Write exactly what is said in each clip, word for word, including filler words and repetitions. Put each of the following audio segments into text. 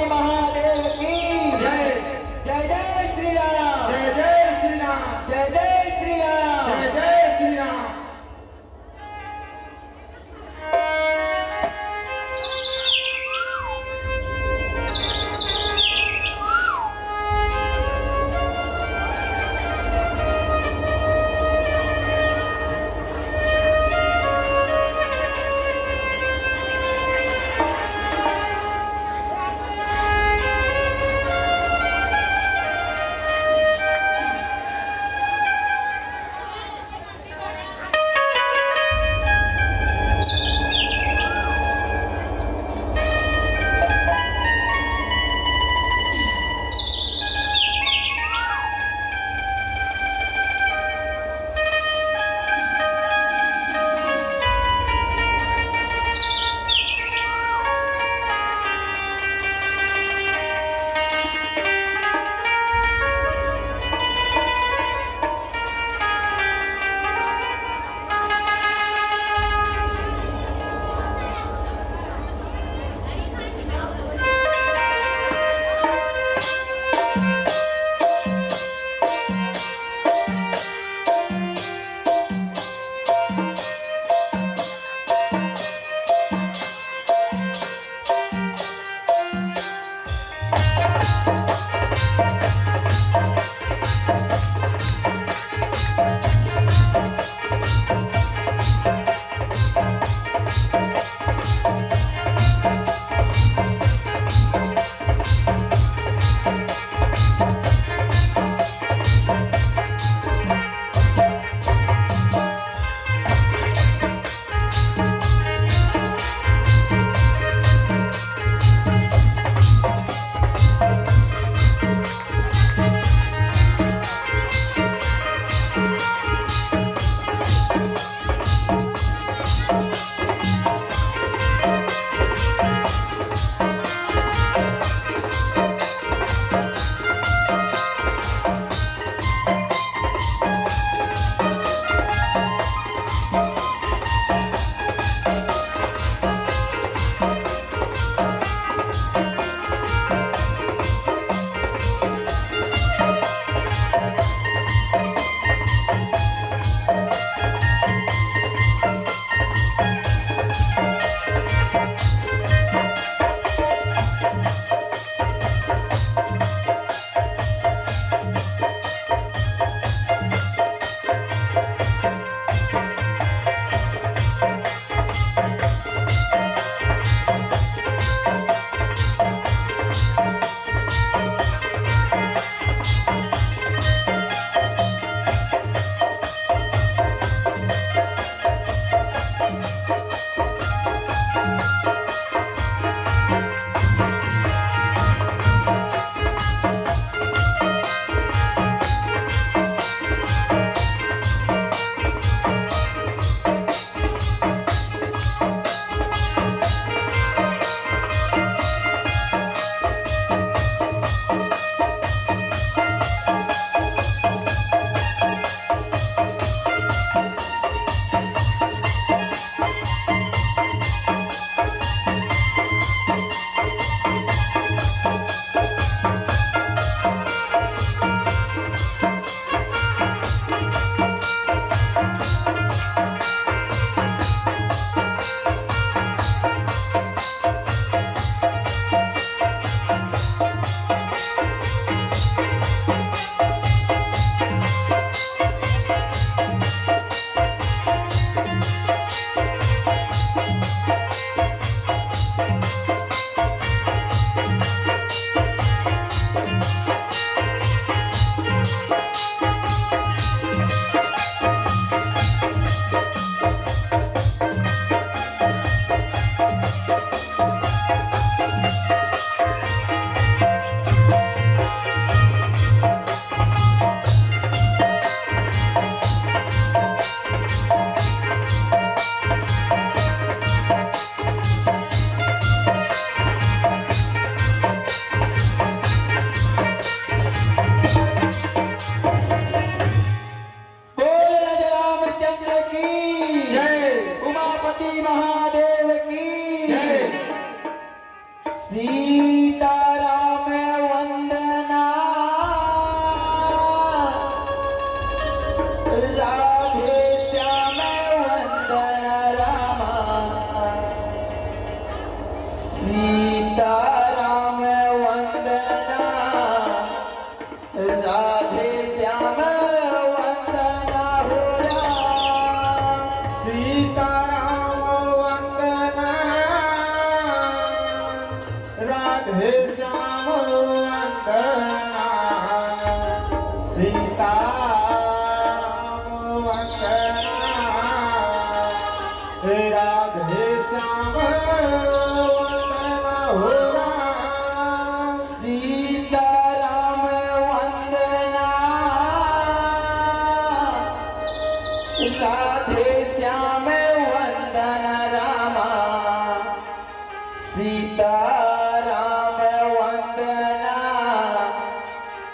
महादेव की जय। जय जय श्री राम। जय जय श्री राम। जय जय श्री राम। जय जय श्री राम।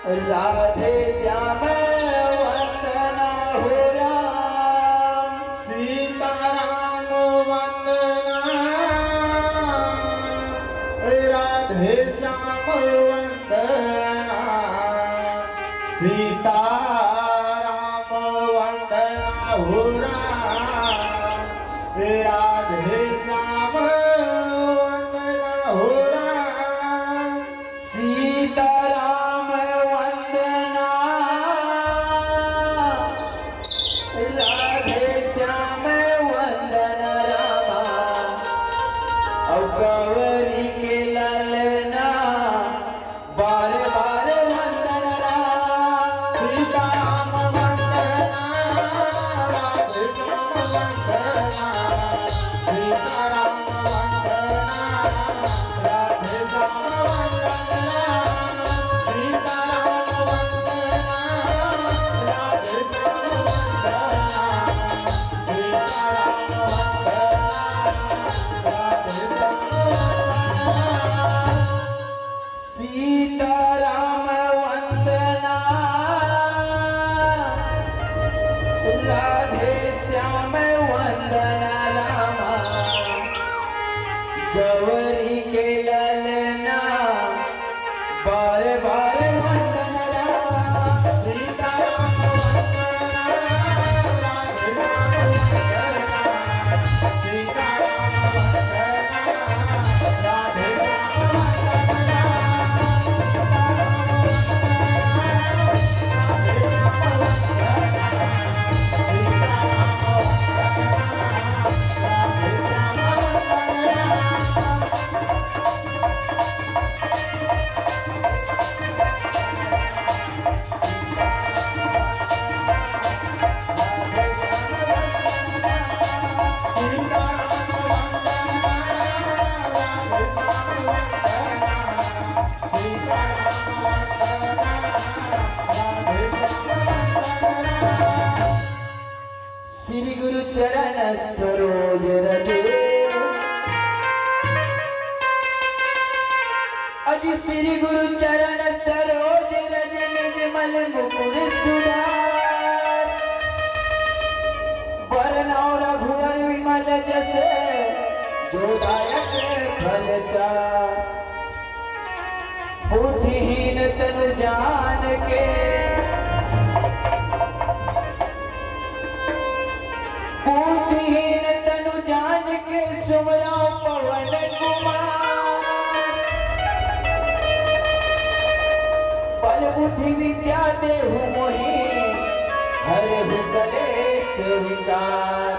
राधे श्याम वंदना हो राम। सीताराम वंदना। राधे श्याम वंदना। सीताराम वंदना हो राम। राधे श्याम वंदना हो राम। सीताराम वंदना। राधे श्याम वंदन रामा। अउ गौरी के ललना। बार बार वंदन राम। सीताराम वंदना। राधे श्याम वंदना। सीताराम वंदना। राधे श्याम वंदना। सीताराम वंदना। राधे श्याम वंदना। सीताराम वंदना। राधे श्याम वंदना। सीताराम वंदना। राधे श्याम वंदना रामा। गौरी के ललना। बार बार वंदन राम। सीताराम वंदना। राधे श्याम वंदना। सीताराम वंदना। राधे श्याम वंदना। श्री गुरु चरण सरोज रज। अज श्री गुरु चरण सरोज रज, निजमल मुकुर सुधार। वरनउँ रघुवर विमल जस, जो दायक फल चार। बुद्धिहीन तनु जान के, बुद्धिहीन तनु जान के, सुमिरउँ पवन कुमार। बल बुद्धि विद्या देहु मोहि, हरहु कलेस विकार।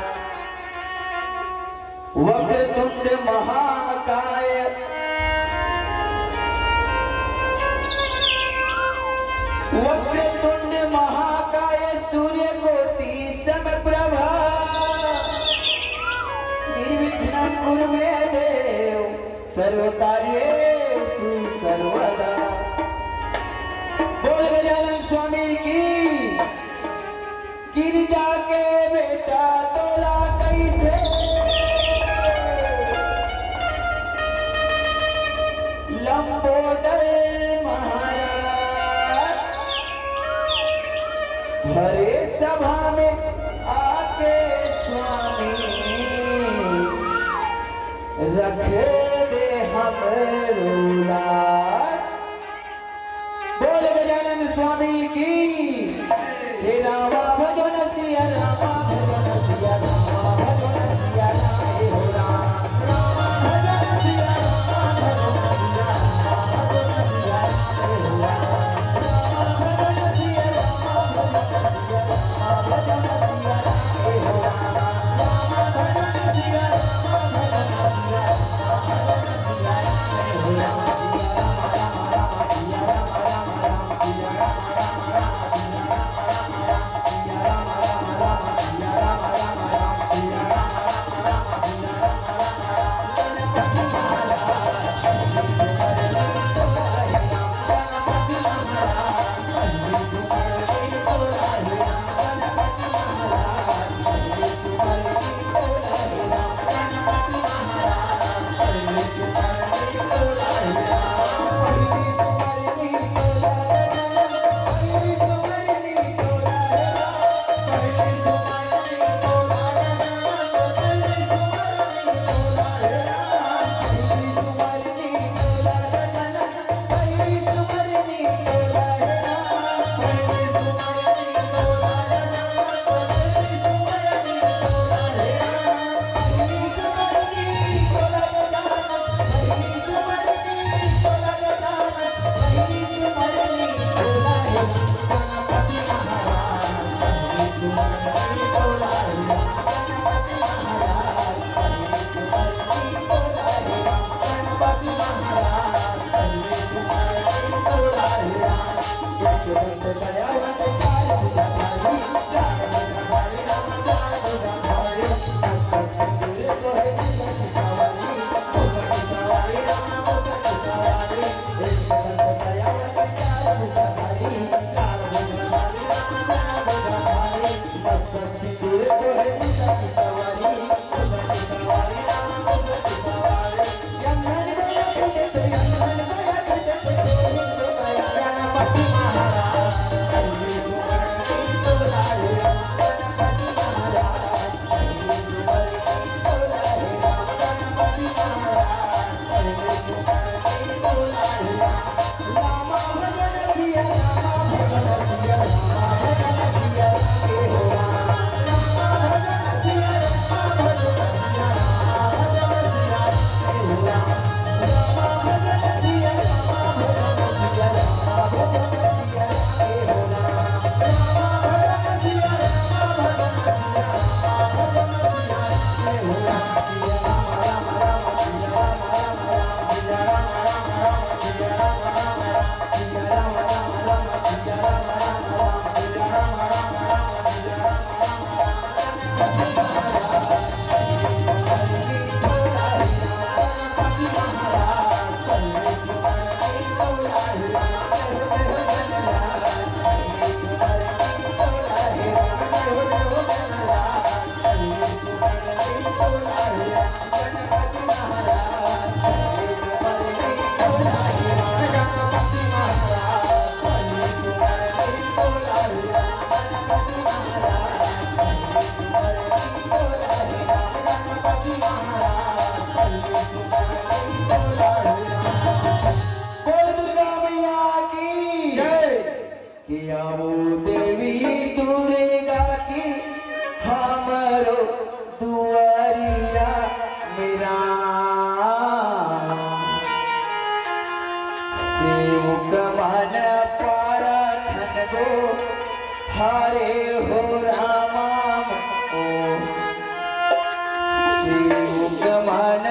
वक्रतुंड महाकाय, वक्रतुंड महाकाय, सूर्यकोटि समप्रभा। निर्विघ्नं कुरु मे देव, सर्वकार्येषु सर्वदा। बोल गजानन स्वामी की। गिरिजा के बेटा तोला कइसे लंबोदर महाराज भरे सभा में आके स्वामी रख दे हमरो लाज। बोल गजानन स्वामी की। हे रामा भजो न सिया, रामा भजो न सिया, रामा भजो न सिया, राम हो राम। रामा भजो न सिया, रामा भजो न सिया, रामा भजो न सिया, राम हो राम। रामा भजो न सिया, रामा भजो न सिया, रामा भजो न सिया, राम हो राम। रामा भजो न सिया, रामा भजो न सिया, रामा भजो न सिया, राम हो राम। देवी दुर्गा की हमरो दुआरिया मेरा सेवक मन प्रार्थन गो हरे हो रामा ओ सेवक मन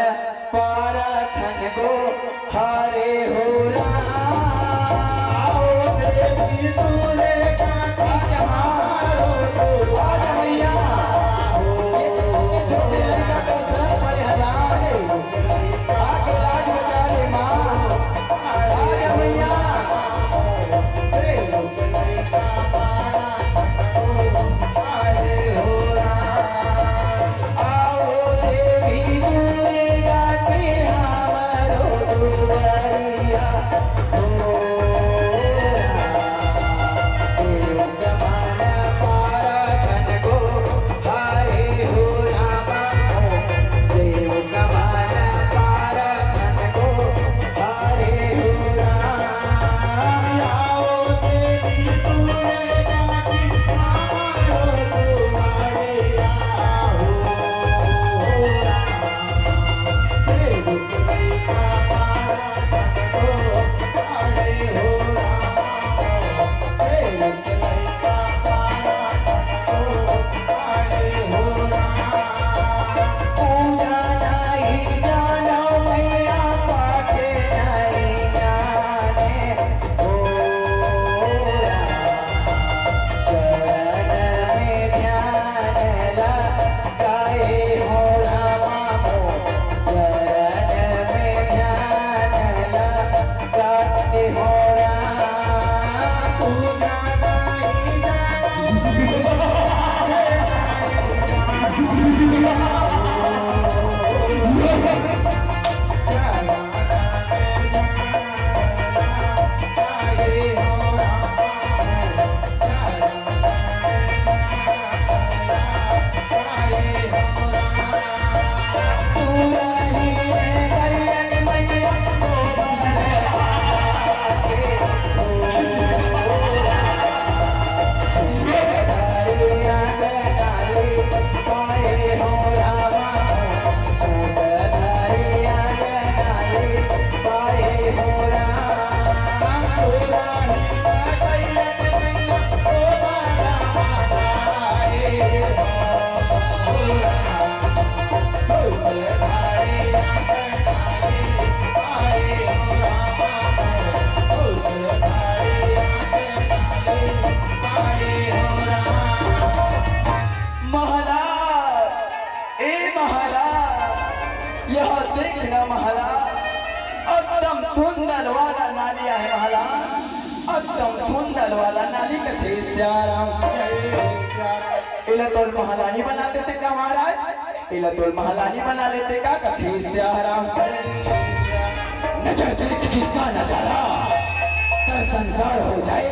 प्रार्थन गो हरे हो राम। आजा मैया। ये छोटे लड़का को शरम पड़े हजार। आके लाज बचा ले माँ। आजा मैया। महाराज, ए महाराज, यह देखना महाराज, एकदम धुंधल वाला नाली आहे महाराज, एकदम धुंधल वाला नाली कथे सियाराम। एला तोर महारानी बना देते का महाराज? एला तोर महारानी बना लेते का कथे सियाराम? नजर देख जिसका नजारा, कर संसार हो जाए।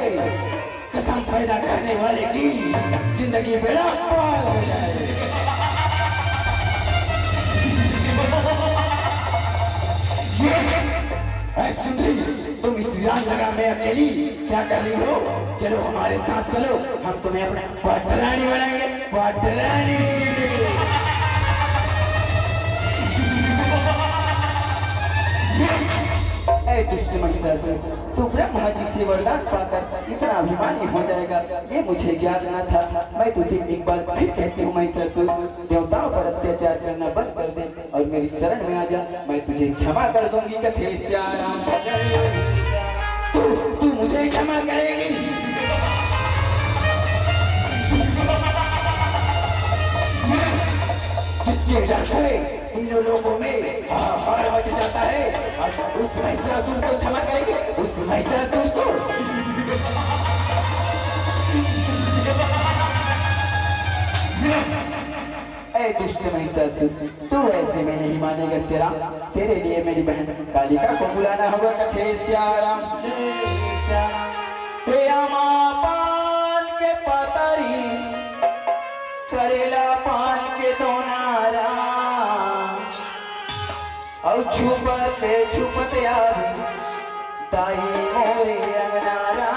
कसम पैदा करने वाले की जिंदगी बेड़ा पार हो जाए। ऐ सुंदरी, तुम इस वीरान जगह में अकेली क्या कर रही हो? चलो हमारे साथ चलो, हम तुम्हें अपने पटरानी बनाएंगे, पटरानी। ऐ दुष्ट महिषासुर, तू ब्रह्मा जी से वरदान पाकर इतना अभिमानी हो जाएगा, ये मुझे ज्ञात न था। मैं तुझे एक बार फिर कहती हूँ महिषासुर, देवताओं पर अत्याचार करना बंद कर दे और मेरी शरण में आ जा, मैं तुझे क्षमा कर दूंगी। कथे सियाराम। तू तू मुझे क्षमा करेगी? जिसके डर से तीनों लोगों में हाहाकार मच जाता है, और उस महिषासुर को क्षमा करेगी, उस महिषासुर को। ऐ दुष्ट महिषासुर, तू ऐसे में नहीं मानेगा सियाराम। तेरे लिए मेरी बहन कालिका को बुलाना होगा। कथे सियाराम। हे आमा पान के पतरी, करेला पान के दोनारा, अउ छुपते छुपते आवी दाई मोरे अंगनारा।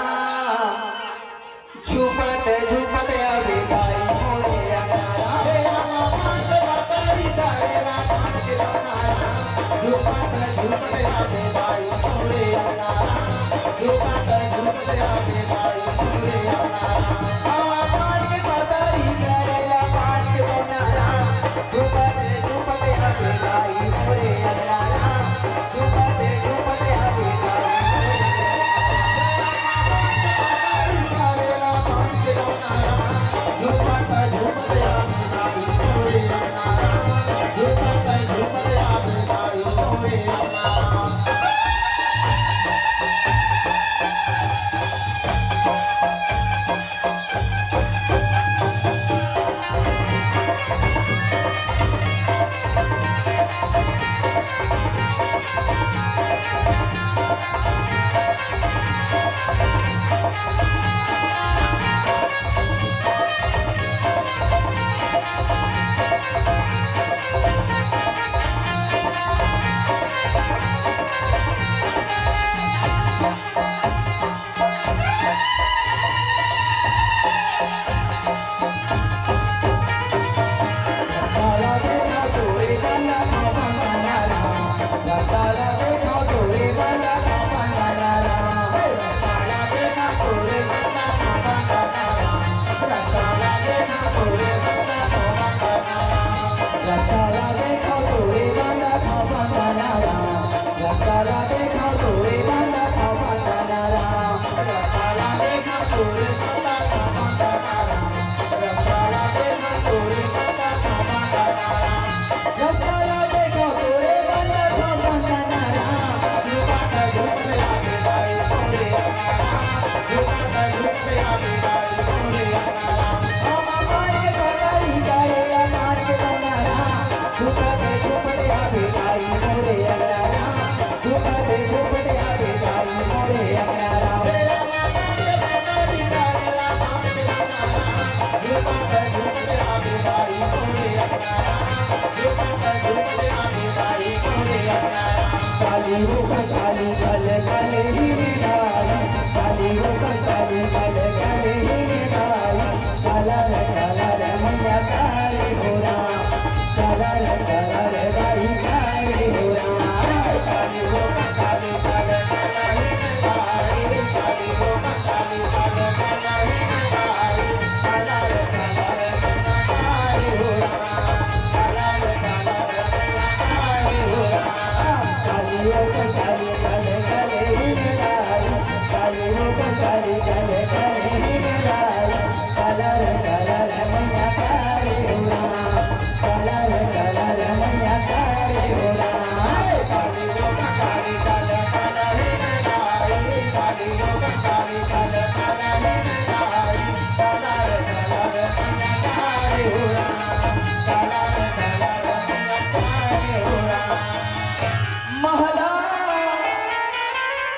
महला,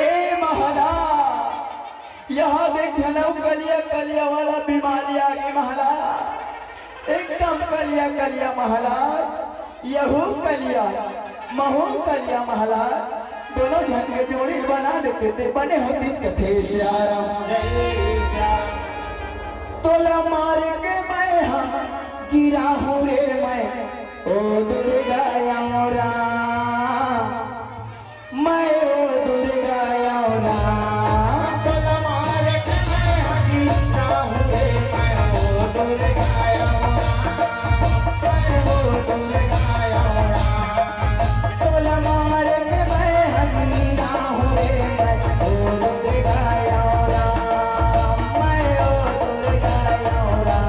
ए महला, यहाँ देख घनऊ कलिया, कलिया वाला बीमारी आगे महला, एकदम कलिया, कलिया महला, यहू कलिया, महू कलिया महला, दोनों झन के जोड़ी बना देते ते बने होतिस कथे सियाराम। तोला मार के मैं हा गिरा हूँ रे मैं, ओ दुर्गा औरा, मैं ओ दुर्गा औरा। तोला मार के मैं हा गिरा हूँ रे मैं, ओ दुर्गा औरा, मैं ओ दुर्गा औरा। तोला मार के मैं हा गिरा हूँ रे मैं, ओ दुर्गा औरा, मैं ओ दुर्गा औरा।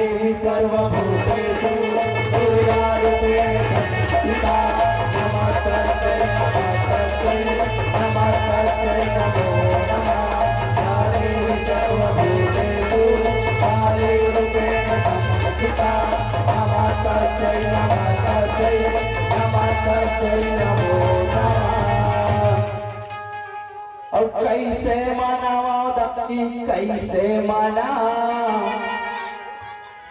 देवी सर्वभूतेषु दुर्गारूपेण संस्थिता। नमस्तस्यै नमस्तस्यै नमस्तस्यै नमो नमः। या देवी सर्वभूतेषु कालीरूपेण संस्थिता। नमस्तस्यै नमस्तस्यै नमस्तस्यै नमो नमः। अउ कइसे मनावंव दत्ती, कइसे मनावंव?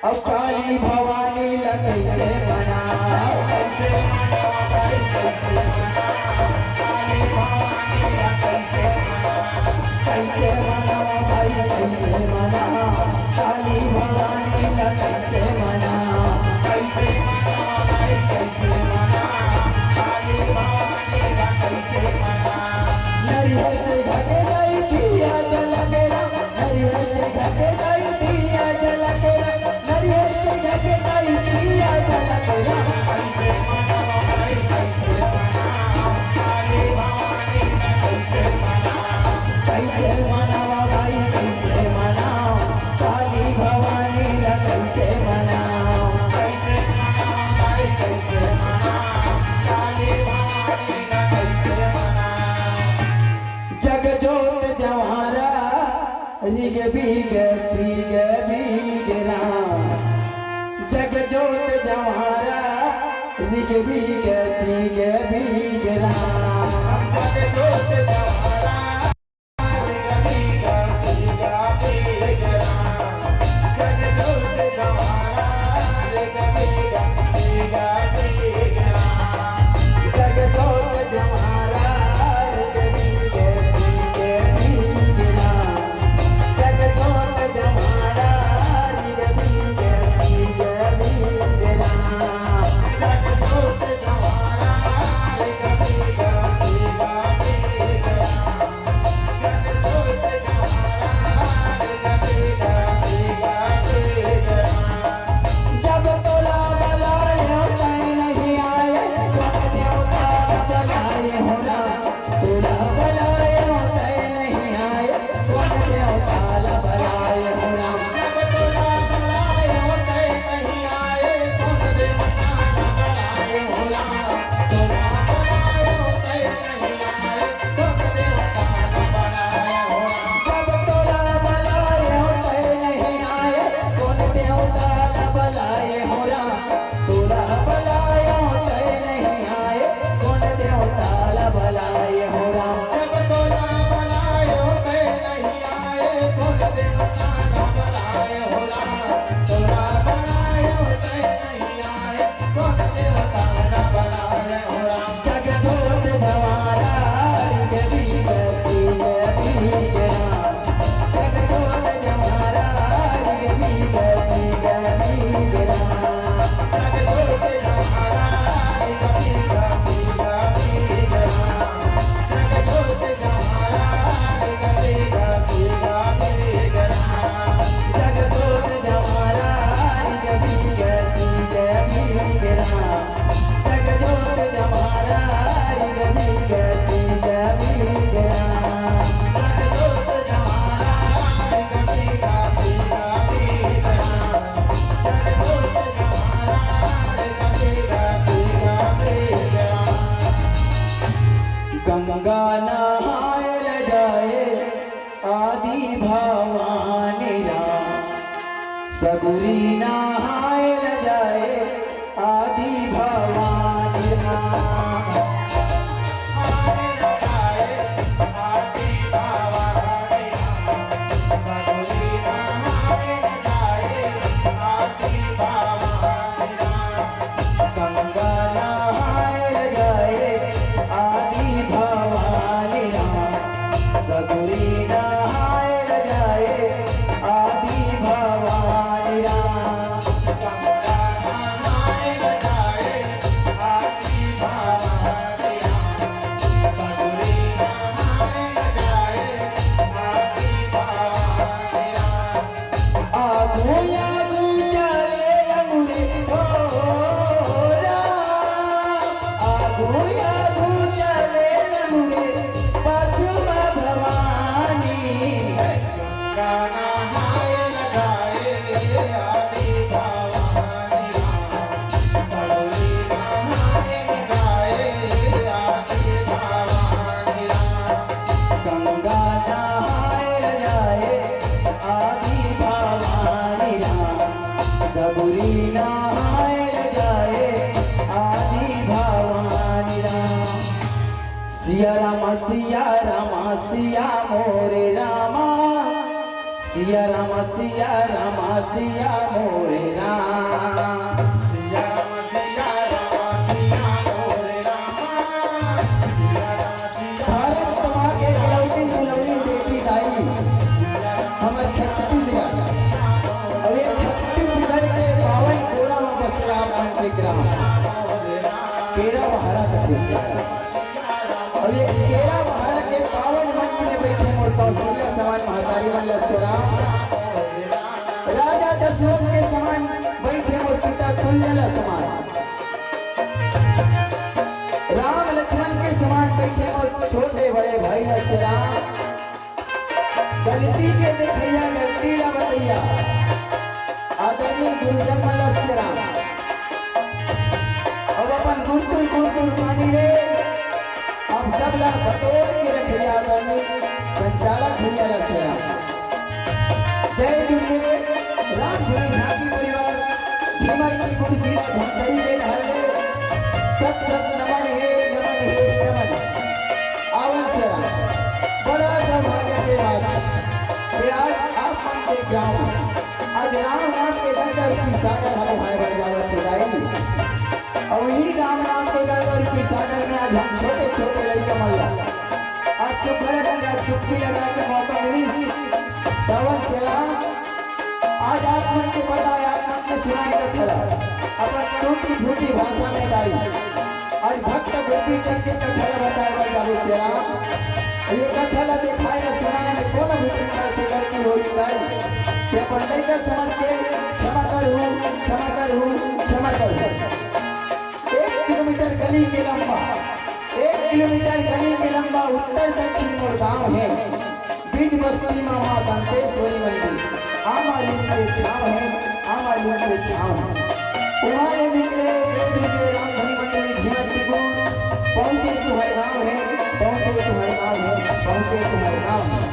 अउ काली भवानी ला कइसे मनावंव? कइसे मनावंव भाई, कइसे मनावंव? काली भवानी ला कइसे मनावंव? कइसे मनावंव भाई, कइसे मनावंव? काली भवानी ला कइसे मनावंव? कइसे मनावंव भाई, कइसे मनावंव? काली भवानी ला कइसे मनावंव? नरियर से ढके दाई दिया जला के राम, नरियर से ढके दाई दिया जला के राम, नरियर से ढके दाई दिया जला के राम। कइसे मनावंव भाई, कइसे मनावंव? काली भवानी ला कइसे मनावंव? कइसे मनावंव भाई, कइसे मनावंव? काली भवानी ला कइसे मनावंव? कइसे मनावंव भाई, कइसे मनावंव? काली भवानी ला कइसे मनावंव? जग जोत जवारा, रिग बिग सिग बिग राम। जग जोत जवारा, रिग बिग सिग बिग राम। जग जोत जवारा, जब तोला बलायो तै नहीं आए, कोन देवता ला बलाए हो राम। तोला बलायो तै नहीं आए, कोन देवता ला बलाए हो राम। जब तोला बलायो तै नहीं आए, कोन देवता ला बलाए हो राम। तोला बलायो तै जब तोला बलायो तै नहीं आए, कोन देवता ला बलाए हो राम। तोला बलायो तै नहीं आए, कोन देवता ला बलाए हो राम। जब तोला बलायो तै नहीं आए, कोन देवता ला बलाए हो राम। तोला बलायो तै नहीं आए, जग जोत जवारा, रिग बिग सिग बिग राम। जग जोत जवारा, रिग बिग सिग बिग राम। जग जोत जवारा, रिग बिग सिग बिग राम। जग जोत जवारा, रिग बिग सिग बिग राम। जग जोत जवारा, रिग बिग सिग बिग राम। जग जोत जवारा, रिग बिग सिग बिग राम। जग जोत जवारा, रिग बिग सिग बिग राम। जग जोत जवारा, रिग बिग सिग बिग राम। गंगा नहाए ल जाए आदि भवानी राम, सगुरी नहाए ल जाए आदि भवानी राम। गंगा नहाए ल जाए आदि भवानी राम, सगुरी नहाए ल जाए आदि भवानी राम। गंगा नहाए ल जाए आदि भवानी राम, सगुरी नहाए ल जाए आदि भवानी राम। आगू आगू चले लंगुरे हो राम, आगू आगू चले लंगुरे पाछू मा भवानी। गाना हाय लगाए आदि सिया रामा, सिया रामा, सिया मोरे रामा। सिया रामा, सिया रामा, सिया मोरे रामा। सिया रामा, सिया रामा, सिया मोरे रामा। भारत माँ के इकलौती दुलौरी बेटी दाई, हमर छत्तीसगढ़, अउ ये छत्तीसगढ़ के पावन गोड़ा में बसेला अपन के ग्राम केरा बहारा के। अउ ये केरा बहारा के पावन मंच में बइठे मोर कौशल्या समान महतारी मन ला सलाम। राजा दशरथ के समान बइठे मोर पिता तुल्य ला समान। राम लक्ष्मण के समान बइठे मोर छोटे बड़े भाई ला सलाम। गलती के देखइया, गलती ला बतइया, आदरणीय गुरुजन मन ला सलाम। अब अपन गुरतुर गुरतुर पानी ले, आप सब ला बटोर के रखइया, आदरणीय संचालक भैया ला सलाम। जय जुगे, राम धुनी झांकी परिवार, भीमर की गुरु जिला धमतरी के ढाले, सत सत नमन हे, नमन हे, नमन। आवन सरा, बड़ा सौभाग्य के बात कि आज आप मन के गाँव, आज राम नाम के गंगा रूपी सागर हम भाई बन जावत हे दाई। अउ इही राम नाम के गंगा रूपी सागर में आज हम छोटे छोटे लइका मन ला आज सुखरे गंगा डुबकी लगा के मौका मिली। तवन चला आज आप मन के बताए, आप मन के सुनाए कथा ला। अपन टूटी फूटी भाषा में गाई। आज भक्त गोपी चंद के कथा ला बताए बर जाबो तेरा। ये कथा ला देखाए ला सुनाए में कोनो भी प्रकार से गलती होई जाए, ते अपन लइका समझ के क्षमा करहू, क्षमा करहू, क्षमा करहू। एक किलोमीटर गली के लंबा, एक किलोमीटर गली के लंबा उत्तर दक्षिण मोर गाँव हे। बीच बस्ती मा माँ दंतेश्वरी मंदिर, आमा लीम के छाँव हे, आमा लीम के छाँव हे। उहाँ ले निकले, जय दुर्गे रामधुनी मंडली, भीमर की गुरु, पहुँचे तुँहर गाँव हे, पहुँचे तुँहर गाँव हे, पहुँचे तुँहर गाँव हे।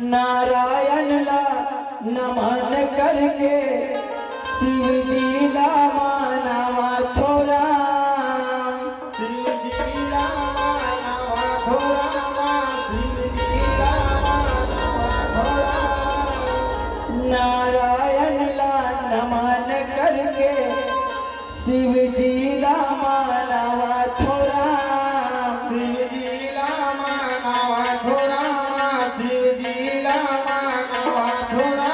नारायण ला नमन करके शिव जी ला मानवा थोरा। शिव जी ला मानवा थोरा, शिव जी ला मानवा थोरा। नारायण ला नमन करके शिव जी ला मानवा थोरा। शिव जी ला मानवा थोरा, शिव जी ला मानवा थोरा।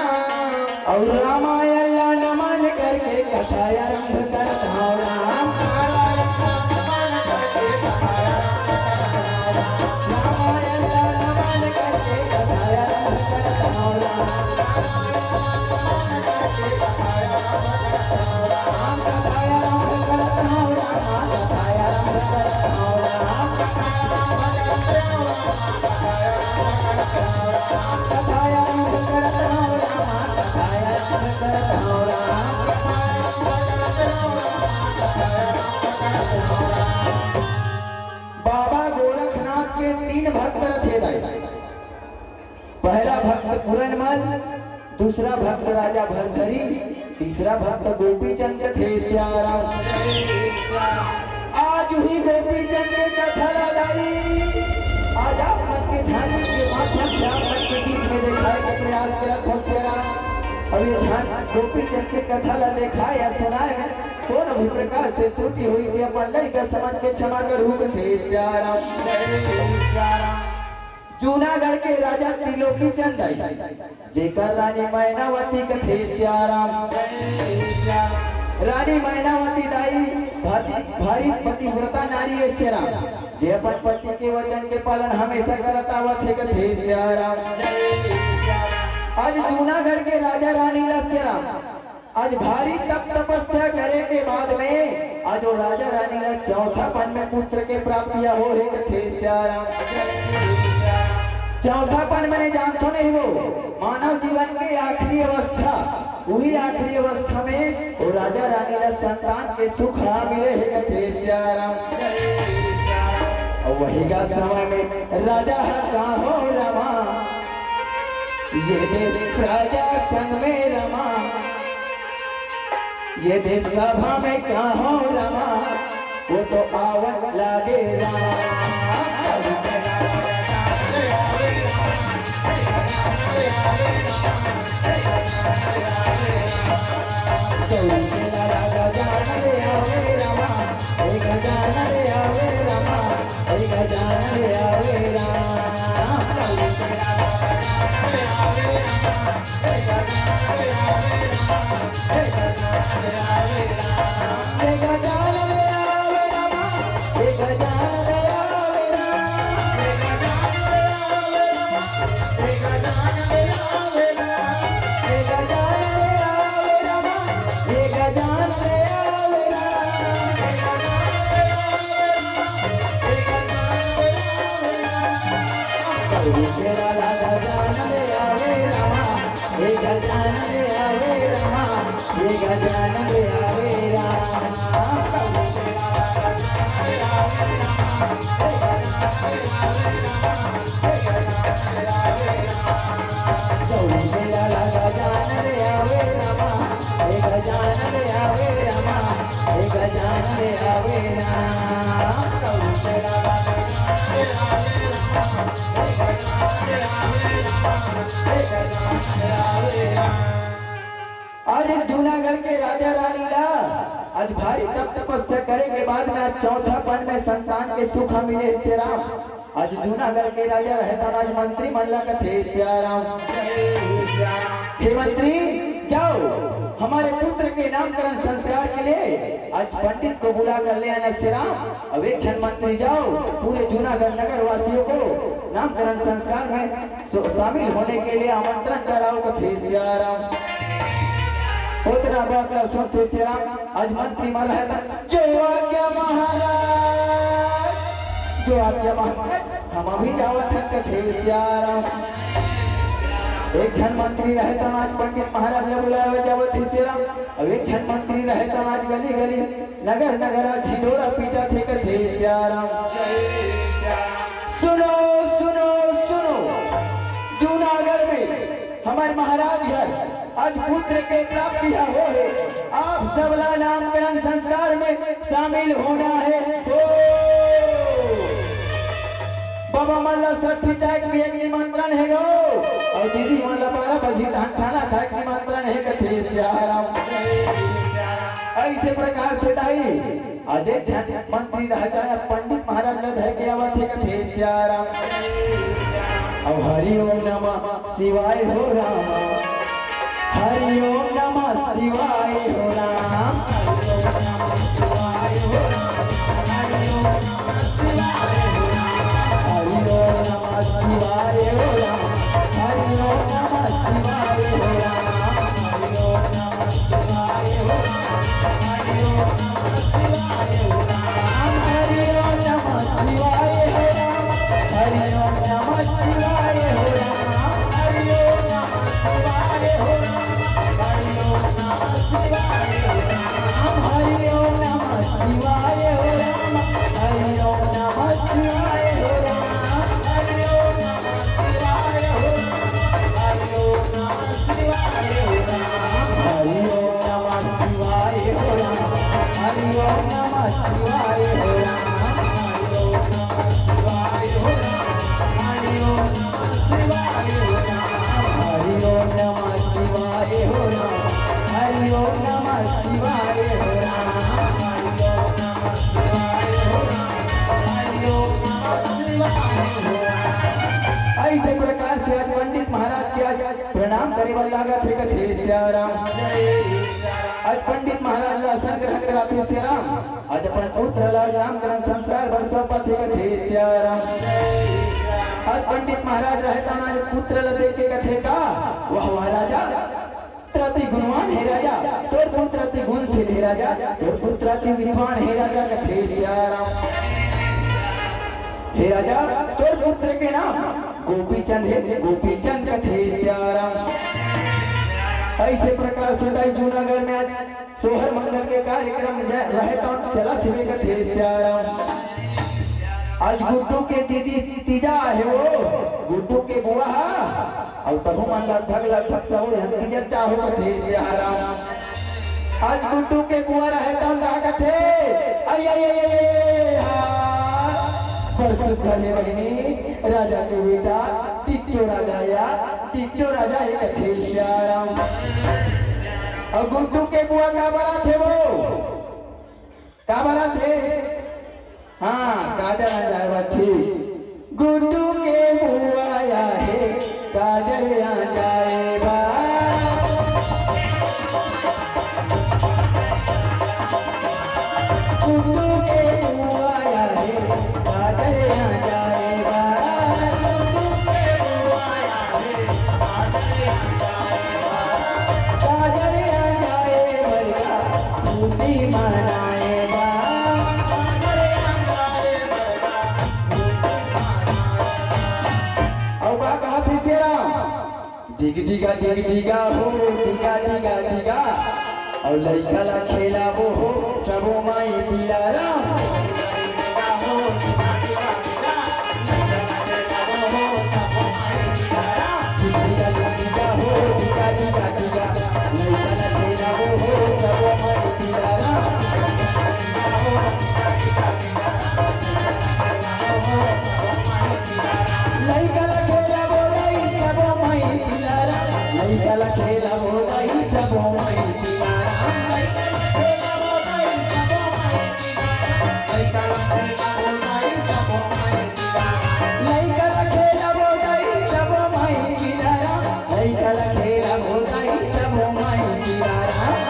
अउ रामायण ला नमन करके कथा आरंभ करत हौं राम। रामायण ला नमन करके कथा आरंभ करत हौं राम। बाबा गोरखनाथ के तीन भक्त रथे दाई। पहला भक्त पूरनमल, दूसरा भक्त राजा भरथरी, तीसरा भक्त गोपीचंद कथे सियाराम। आज उही गोपीचंद के कथा ला दाई, आज आप मन के झांकी के माध्यम से आप मन के बीच में देखाए के प्रयास करत हौं सियाराम। अउ ये झांकी गोपीचंद के कथा ला देखाए या सुनाए में कोनो भी प्रकार से त्रुटि होही ते अपन लइका समझ के क्षमा करहू कथे सियाराम। जूनागढ़ के राजा त्रिलोकी चंद दाई, जेकर रानी मैनावती कथे सियाराम। रानी मैनावती दाई भारी, भारी पतिव्रता नारी हे सियाराम, जे अपन पति के वचन के पालन हमेशा करत आवत हे कथे सियाराम। आज जूनागढ़ के राजा रानी ला सियाराम आज भारी तप तपस्या करे के बाद में आज वो राजा रानी ला चौथापन में पुत्र के प्राप्ति होहे कथे सियाराम। चौथापन मने जानथो नहीं वो मानव जीवन के आखिरी अवस्था, उही आखिरी अवस्था में वो राजा रानी ला संतान के सुख हा मिले हे कथे सियाराम। अउ वही का समय में राजा हा का हो रामा ये देख प्रजा संग में रमा, ये देख सभा में कहो रमा, वो तो आवन लागे राम। गौरी के लाला गजानन आवे रामा, हे गजानन आवे रामा, हे गजानन आवे राम। गौरी के लाला गजानन आवे रामा, हे गजानन आवे रामा, हे गजानन आवे रामा, हे गजानन आवे राम। हे गजानन आवे रामा, हे गजानन आवे रामा, हे गजानन आवे रामा। गौरी के लाला गजानन आवे रामा, हे गजानन आवे रामा, हे गजानन आवे रामा। गौरी के लाला गजानन आवे रामा, हे गजानन आवे रामा, हे गजानन आवे राम। गौरी के लाला गजानन आवे रामा, हे गजानन आवे रामा, हे गजानन आवे राम। आज जूनागढ़ के राजा रानी ला आज भारी तप तपस्या करे के बाद में आज चौथा पन में संतान के सुख मिले हे सियाराम। आज जूनागढ़ के राजा रहे तहां आज मंत्री मन ला कथे सियाराम। हे मंत्री, जाओ, हमर पुत्र के नामकरण संस्कार के लिए आज पंडित को बुला कर ले आना सियाराम। अब एक झन मंत्री जाओ, पूरे जूनागढ़ नगर वासियों को नामकरण संस्कार में शो-, शामिल होने के लिए आमंत्रण कराओ कथे सियाराम। ओतना बात ला सुनथे सियाराम, आज मंत्री मन रहे त, जो आज्ञा महाराज, जो आज्ञा महाराज, हम अभी जावत हन कथे सियाराम। एक झन मंत्री रहे त आज पंडित महाराज ला बुलावे जावत हे सियाराम। अब एक झन मंत्री रहे त आज गली गली नगर नगर आज ढिंढोरा पीटत हे कथे सियाराम। सुनो, सुनो, सुनो, जूनागढ़ में हमर महाराज घर आज पुत्र के प्राप्ति ह हो हे। आप सबला नामकरण संस्कार में शामिल होना हे। हो। बाबा मन ला सट्ठी चाय के एक निमंत्रण हे गो, अउ दीदी मन ला बारह बजे तक खाना खाए के निमंत्रण हे कथे सियाराम। ऐसे प्रकार से दाई आज एक झन मंत्री रह जाए, पंडित महाराज ला धर के आवत हे कथे सियाराम। अब हरि ओम नमः शिवाय हो राम, हरि ओम नमः शिवाय हो राम, हरि ओम नमः शिवाय हो राम, हरि ओम नमः शिवाय हो राम, हरि ओम नमः शिवाय हो राम, हरि ओम नमः शिवाय हो राम, हरि ओम नमः शिवाय हो राम, हरि ओम नमः शिवाय हो राम, हरि ओम नमः शिवाय हो राम, हरि ओम नमः शिवाय हो राम, हरि ओम नमः शिवाय हो राम, हरि ओम नमः शिवाय हो राम, हरि ओम नमः शिवाय हो राम, हरि ओम नमः शिवाय हो राम, हरि ओम नमः शिवाय हो राम, हरि ओम नमः शिवाय हो राम। हरि ओम नमः शिवाय हो राम। हरि ओम नमः शिवाय हो राम। हरि ओम नमः शिवाय हो राम। हरि ओम नमः शिवाय हो राम। हरि ओम नमः शिवाय हो राम। हरि ओम नमः शिवाय हो राम। हरि ओम नमः शिवाय हो राम। हरि ओम नमः शिवाय हो राम। ऐसे प्रकार से आज पंडित महाराज के आज प्रणाम करे बर लागत हे कथे सियाराम। आज पंडित महाराज ला आसन ग्रहण कराथे सियाराम। आज अपन पुत्र ला नामकरण संस्कार बर सौंपत हे कथे सियाराम। आज पंडित महाराज रहे तहां आज पुत्र ला देख के कथे का, वाह वाह राजा, पुत्र अति गुणवान हे राजा, तोर पुत्र अति गुणशील हे राजा, तोर पुत्र अति विद्वान हे राजा कथे सियाराम। हे राजा, तोर पुत्र के नाम गोपीचंद हे, गोपीचंद कथे सियाराम। ऐसे प्रकार से दाई जूनागढ़ में आज सोहर मंगल के कार्यक्रम ज-, रहे तहां चलत हे कथे सियाराम। आज गुड्डू के दीदी तीजा आहे वो, गुड्डू के बुआ हा, अउ तहू मन लगभग लगभग सबो झन तीजा चाहो कथे सियाराम। आज गुड्डू के बुआ रहे तहन का कथे, अई, अई, अई, अई, अई, हा। बड़ सुख हे बहिनी, राजा के बेटा, टिट्टो राजा या, टिट्टो राजा हे कथे सियाराम। अउ गुड्डू के बुआ का बरात हे वो? का बरात हे? हाँ, काजर आ जाए बा, ठीक। गुड्डू के बुआ आहे, काजर आ जाए बा। गुड्डू के बुआ आहे, काजर आ जाए बा। गुड्डू के बुआ आहे, काजर आ जाए बा। काजर आ जाए बा, खुशी मनाए बा। अउ का कहत हे सियाराम? डिग डिगा, डिग डिगा हो, डिगा, डिगा, डिगा। अउ लइका ला खेलाबो हो, सबो माई पिला राम। डिग डिगा, डिग डिगा हो, डिगा, डिगा, डिगा। लइका ला खेलाबो हो, सबो माई पिला राम। लइका ला खेलाबो दाई सबो माई पिला राम। लइका ला खेलाबो दाई सबो माई पिला राम। लइका ला खेलाबो दाई सबो माई पिला राम। लइका ला खेलाबो दाई सबो माई पिला राम। लइका ला खेलाबो दाई सबो माई पिला राम।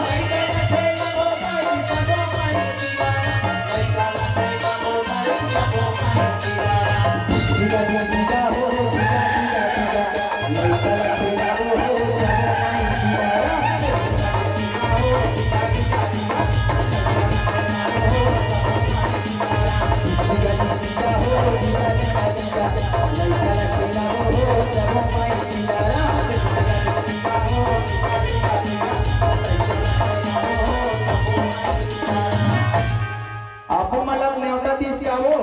आपो मतलब नेवता दिस का वो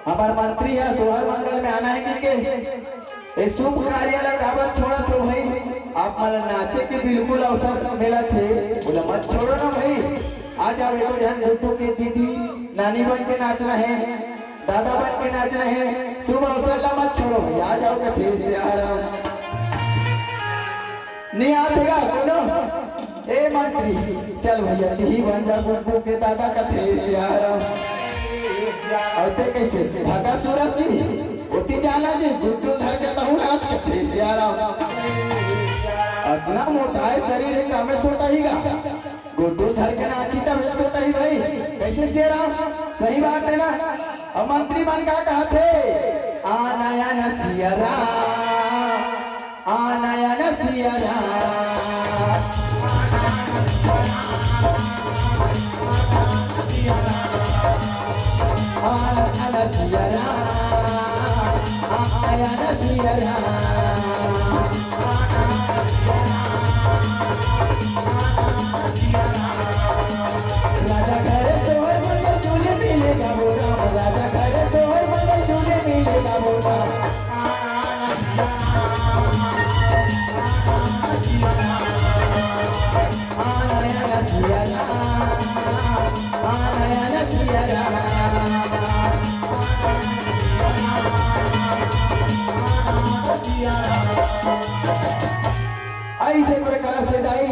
हमर मंत्री ह सोहर मंगल में आना हे कहिके। ए शुभ कार्य ला काबर छोड़त हो भाई? आप मन ला नाचे के बिल्कुल अवसर मिलत हे, ओला मत छोड़ो ना भाई। आ जाओ, एको झन गुड्डू के दीदी नानी बन के नाचना हे, दादा बन के नाचना हे, शुभ अवसर ला मत छोड़ो भाई, आ जाओ कथे सियाराम। नहीं आथे गा कोनो? ए मंत्री, चल भैया, तिही बन जा गुड्डू के दादा कथे सियाराम। अउ ते कइसे? भगा सूरज जी, ओती जाना जी, गुड्डू धर के तहूँ नाच कथे सियाराम। अतना मोटाए शरीर हे, कामे सोटा ही गा। गुड्डू धर के नाची तब हे सोटा ही भाई। कइसे सियाराम? सही बात हे ना? अउ मंत्री मन का कहत हे? आ नया न सियाराम। आ नया न सियाराम। आ नया न सियाराम। आ नया न सियाराम। राजा घरे तोहर मंगल चूल्हे मिले गा वो राम। राजा घरे तोहर मंगल चूल्हे मिले गा वो राम। ऐसे प्रकार से दाई,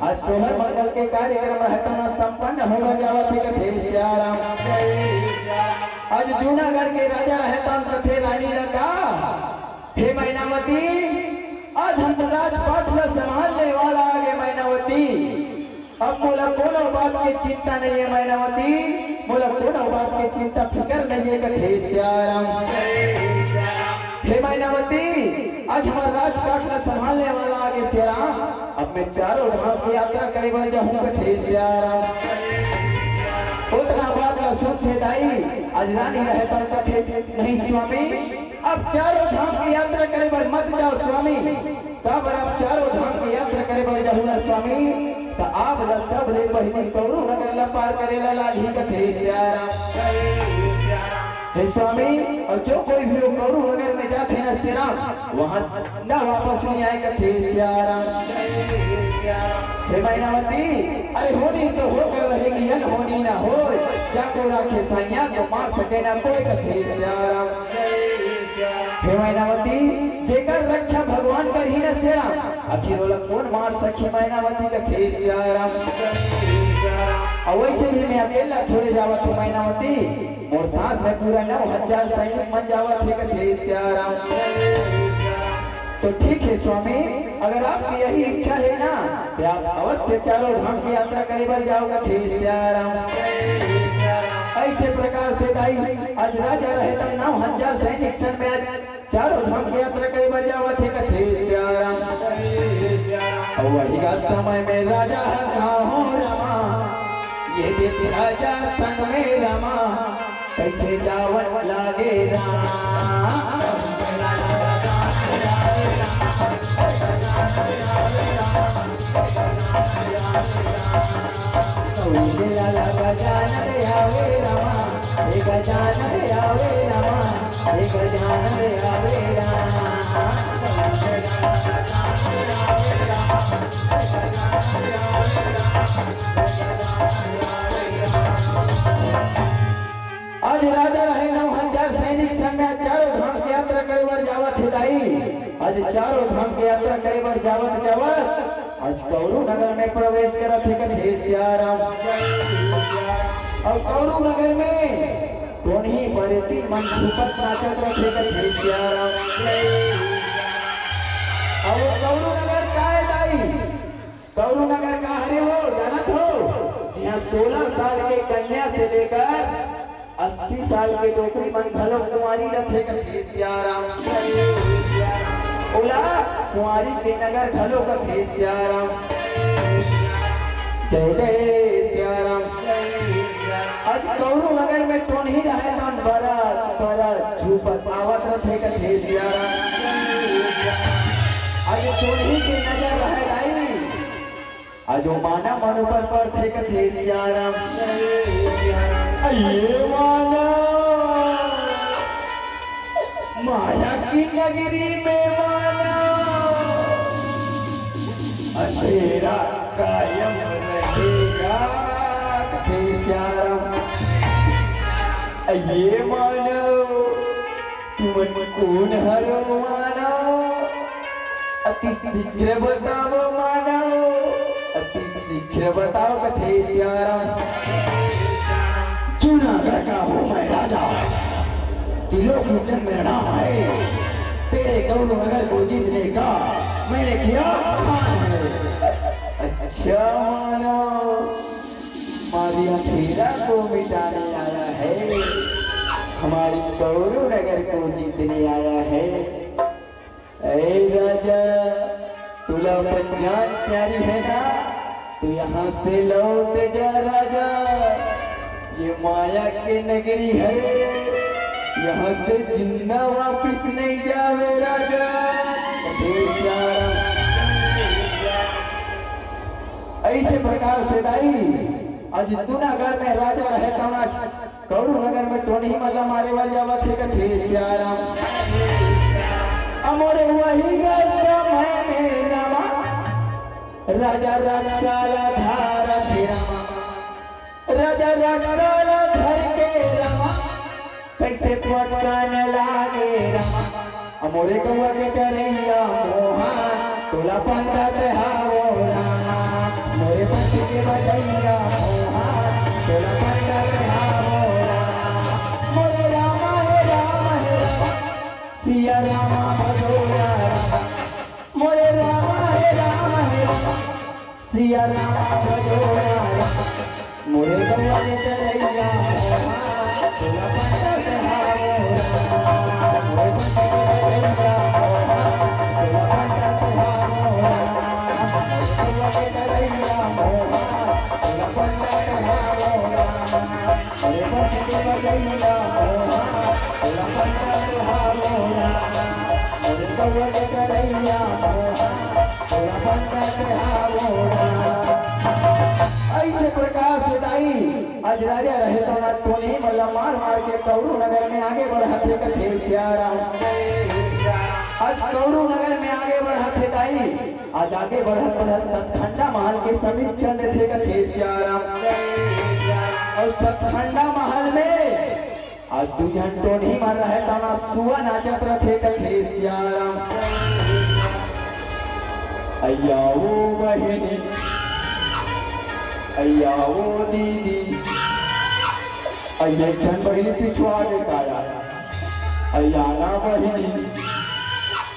आज सोहर मंगल के कार्यक्रम रहता ना संपन्न होगा जावत हे कथे सियाराम। आज जूनागढ़ के राजा रहता कथे रानी लका, हे मैनावती, आज हम राजपाट ला संभालने वाला आगे मैनावती। अब मोला कोनो बात के चिंता नहीं हे मैनावती, मोला कोनो बात के चिंता फिकर नहीं हे कथे सियाराम। हे मैनावती, आज हमर राजपाट ला संभालने वाला आगे सियाराम। अब मैं चारों धाम की यात्रा करे बर जाहूँ कथे सियाराम। ओतना बात ला सुनथे दाई, आज रानी रहता कथे नहीं स्वामी, अब चारों धाम की यात्रा करे बर मत जाओ स्वामी। काबर आप चारों धाम की यात्रा करे बर जाहू ना स्वामी, त आप ला सबले पहिली कौरू नगर ला पार करे ला लागही कथे सियाराम। हे स्वामी, अउ जो कोई भी वो कौरू नगर में जाथे न सियाराम, वहाँ न वापस नहीं आए कथे सियाराम। हे मैनावती, अरे होनी तो होकर रहेगी, अनहोनी ना होय, जाको राखे साइयां तो मार सके ना कोई कथे सियाराम। हे मैनावती, जेकर रक्षा भगवान करही न सियाराम, आखिर ओला कोन मार सकही मैनावती कथे सियाराम। अउ वैसे भी मैं अकेला थोड़े जावत हूँ मैनावती, मोर साथ में पूरा नौ हजार सैनिक मन जावत हे कथे सियाराम। तो ठीक है स्वामी, अगर आपकी यही इच्छा है ना, तो आप अवश्य चारों धाम की यात्रा करे बर जाओ कथे सियाराम। ऐसे प्रकार से दाई, आज राजा रहे तो नौ हजार सैनिक सन में आज चारों धाम की यात्रा करे बर जावत हे कथे सियाराम। अउ वही का समय में राजा ह कहा हो रमा, ये देख राजा संग में रमा, कैसे जावन लागे राम। गजानन आवे रमा, हे गजानन आवे रमा, हे गजानन आवे रमा। आज राजा रहे नौ हजार सैनिक संग में चारों धाम की यात्रा करे बर जावत हे दाई। आज चारों धाम की यात्रा करे बर जावत जावत आज कौरू नगर में प्रवेश करत हे कथे सियाराम। अउ कौरू नगर में टोनही बरेती मन छुपत नाचत रथे कथे सियाराम। अउ वो कौरू नगर का हे दाई? कौरू नगर का हरे हो, जानत हो? यहाँ सोलह साल के कन्या से लेकर अस्सी साल के डोकरी मन घलो कुंवारी रथे कथे सियाराम। ओला कुंवारी के नगर घलो कथे सियाराम। जय जय सियाराम। आज कौरू नगर में टोनही रहे मन बरत बरत छुपत आवत रथे कथे सियाराम। आज टोनही के नजर रहे दाई, आज वो माना मन ऊपर परथे कथे सियाराम। अये माना, माया की नगरी में माना, अंधेरा कायम रहेगा कथे सियाराम। अये माना, तुमन कोन हरो माना? अति शीघ्र बताओ माना, अति शीघ्र बताओ कथे सियाराम। जूनागढ़ का हूँ मैं राजा, त्रिलोकी चंद मेरा नाम है। तेरे कौरू नगर को जीतने का मैंने किया प्रण है। अच्छा माना, हमारी अंधेरा को मिटाने आया है, हमारी कौरू नगर को जीतने आया है। ऐ राजा, तुला अपन जान प्यारी है ना, तो यहाँ से लौट जा राजा, ये माया के नगरी है, यहाँ से जिंदा वापिस नहीं जावे राजा। ऐसे प्रकार से दाई, आज जूनागढ़ में राजा रहे तौन आज कौरू नगर में टोनही मन ला मारे बर जावत हे कथे सियाराम। अमोरे वही गा समय में रामा, राजा राक्षस ला धारथे रामा, राजा राक्षस ला धर के रामा, कैसे पटकन लागे रामा। मोरे गौवा के चरैया मोहा, तोला पंडत हावो रामा। मोरे पंच के बजैया मोहा, तोला पंडत हावो रामा। मोरे रामा हे रामा हे रामा, सिया रामा भजो रामा। मोरे रामा हे रामा हे रामा, सिया रामा भजो रामा। मोरे गौवा के चरैया मोहा, तोला पंडत हावो रामा। मोरे पंच के बजैया मोहा, तोला पंडत हावो रामा। मोरे गौवा के चरैया मोहा, तोला पंडत हावो रामा। मोरे पंच के बजैया मोहा, तोला पंडत हावो रामा। मोरे गौवा के चरैया मोहा, तोला पंडत हावो रामा। ऐसे प्रकार से दाई, आज राजा रहे तौन टोनही मन मार मार के कौरू नगर में आगे बढ़त हे कथे सियाराम। आज कौरू नगर में आगे बढ़त हे दाई, आज आगे बढ़त बढ़त सतखंडा महल के समीप चल देथे कथे सियाराम। अउ सतखंडा महल में आज दू झन टोनही मन रहे, तना सुआ नाचत रथे कथे सियाराम। अइया ओ बहिनी, अइया ओ दीदी, अइया एक झन बहिनी पिछुआ के काया, अइया ना बहिनी,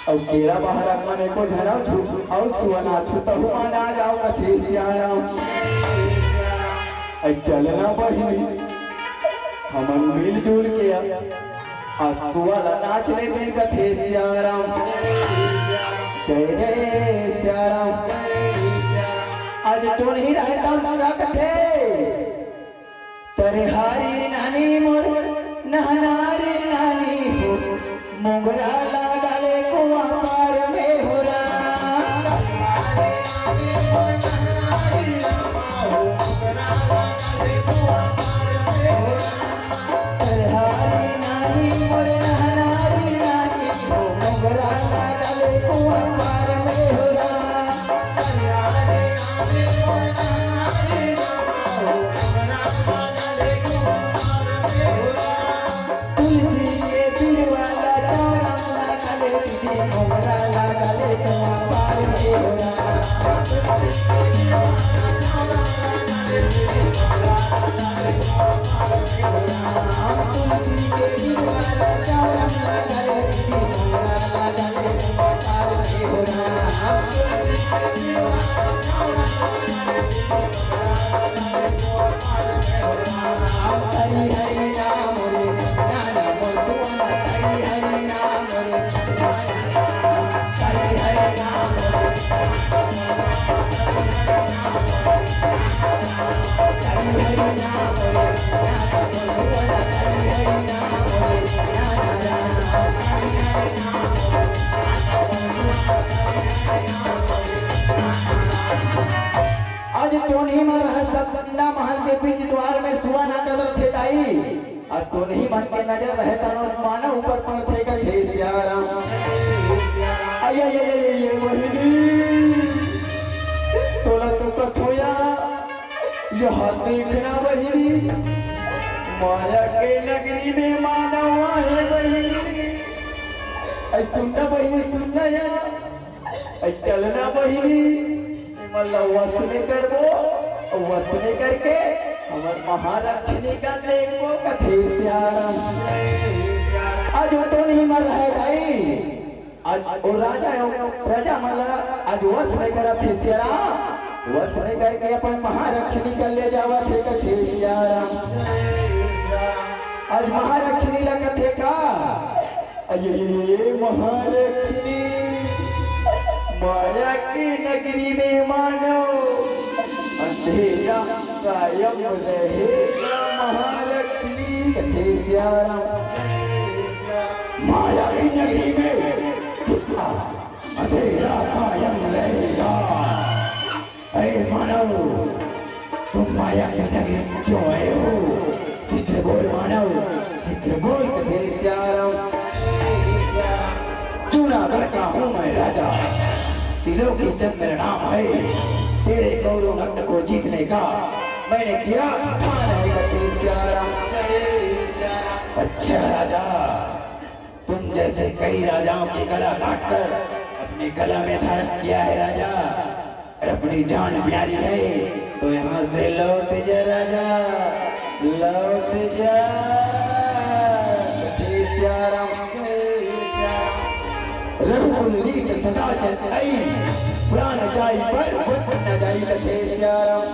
अउ केरा बहरा मन एको झन अउ छु-, अउ सुआ ना छू, तहू मन आ जाव कथे सियाराम। अइ चल ना बहिनी, हमन मिलजुल के आ सुआ ला नाच लेते कथे सियाराम। जय जय सियाराम। आज टोनही रहे तब का कथे, तरे हारी नानी मोर, नहनारी नानी हो, मोंगरा लागले कुआं पार में हो राम। तरे हारी नानी मोर, नहनारी नानी हो, मोंगरा लागले कुआं पार में हो राम। तुलसी के बिरवा ला चौरंग लागले दीदी, मोंगरा लागले कुआं पार में हो राम। तुलसी के बिरवा ला चौरंग लागले दीदी, मोंगरा लागले कुआं पार में हो राम। हरि हरि नाम रे, नाना बोल तू हरि हरि नाम रे, हरि हरि नाम रे, हरि हरि नाम रे, नाना बोल तू हरि हरि नाम रे, नाना हरि हरि नाम रे। आज टोनही म रहत सतखंडा महल के बीच द्वार में सुआ नाचत रथे दाई। आज टोनही मन के नजर रहे तनो मानव ऊपर पड़थे कथे सियाराम। अय, अय, अय, अय, अय, बहिनी, तोला तो कथों या, यह देखना बहिनी, माया के नगरी में मानव आहे बहिनी। अय सुनना बहिनी, सुनना या। अइ चलना बहिनी, एमन ला वश में करबो, अउ वश में करके हमर महालक्ष्मी ला लेगबो कथे सियाराम। आज ओ टोनही म रहे दाई, आज ओ राजा अउ प्रजा मन ला आज वश में करत हे सियाराम, वश में करके अपन महालक्ष्मी ला ले जावत हे कथे सियाराम। आज महालक्ष्मी ला कथे का, अये महालक्ष्मी, माया की नगरी में मानव अंधेरा कायम रहेगा। महालक्ष्मी कथे सियाराम, माया की नगरी में अंधेरा कायम रहेगा। अरे मानव, तुम माया की नगरी क्यों आए हो? शीघ्र बोल मानव, शीघ्र बोल। कथे सियाराम। जूनागढ़ का हूँ मैं राजा, त्रिलोकी चंद मेरा नाम है। तेरे कौरव नगन को जीतने का मैंने किया ठान है। कथे सियाराम। अच्छा राजा, तुम जैसे कई राजाओं की गला काटकर अपनी गला में धारण किया है राजा, और अपनी जान प्यारी है, तो यहाँ से लौट जा राजा, लौट जा। कथे सियाराम। रघुकुल रीत सदा चल आई, प्राण जाई पर बन न जाई। कथे सियाराम।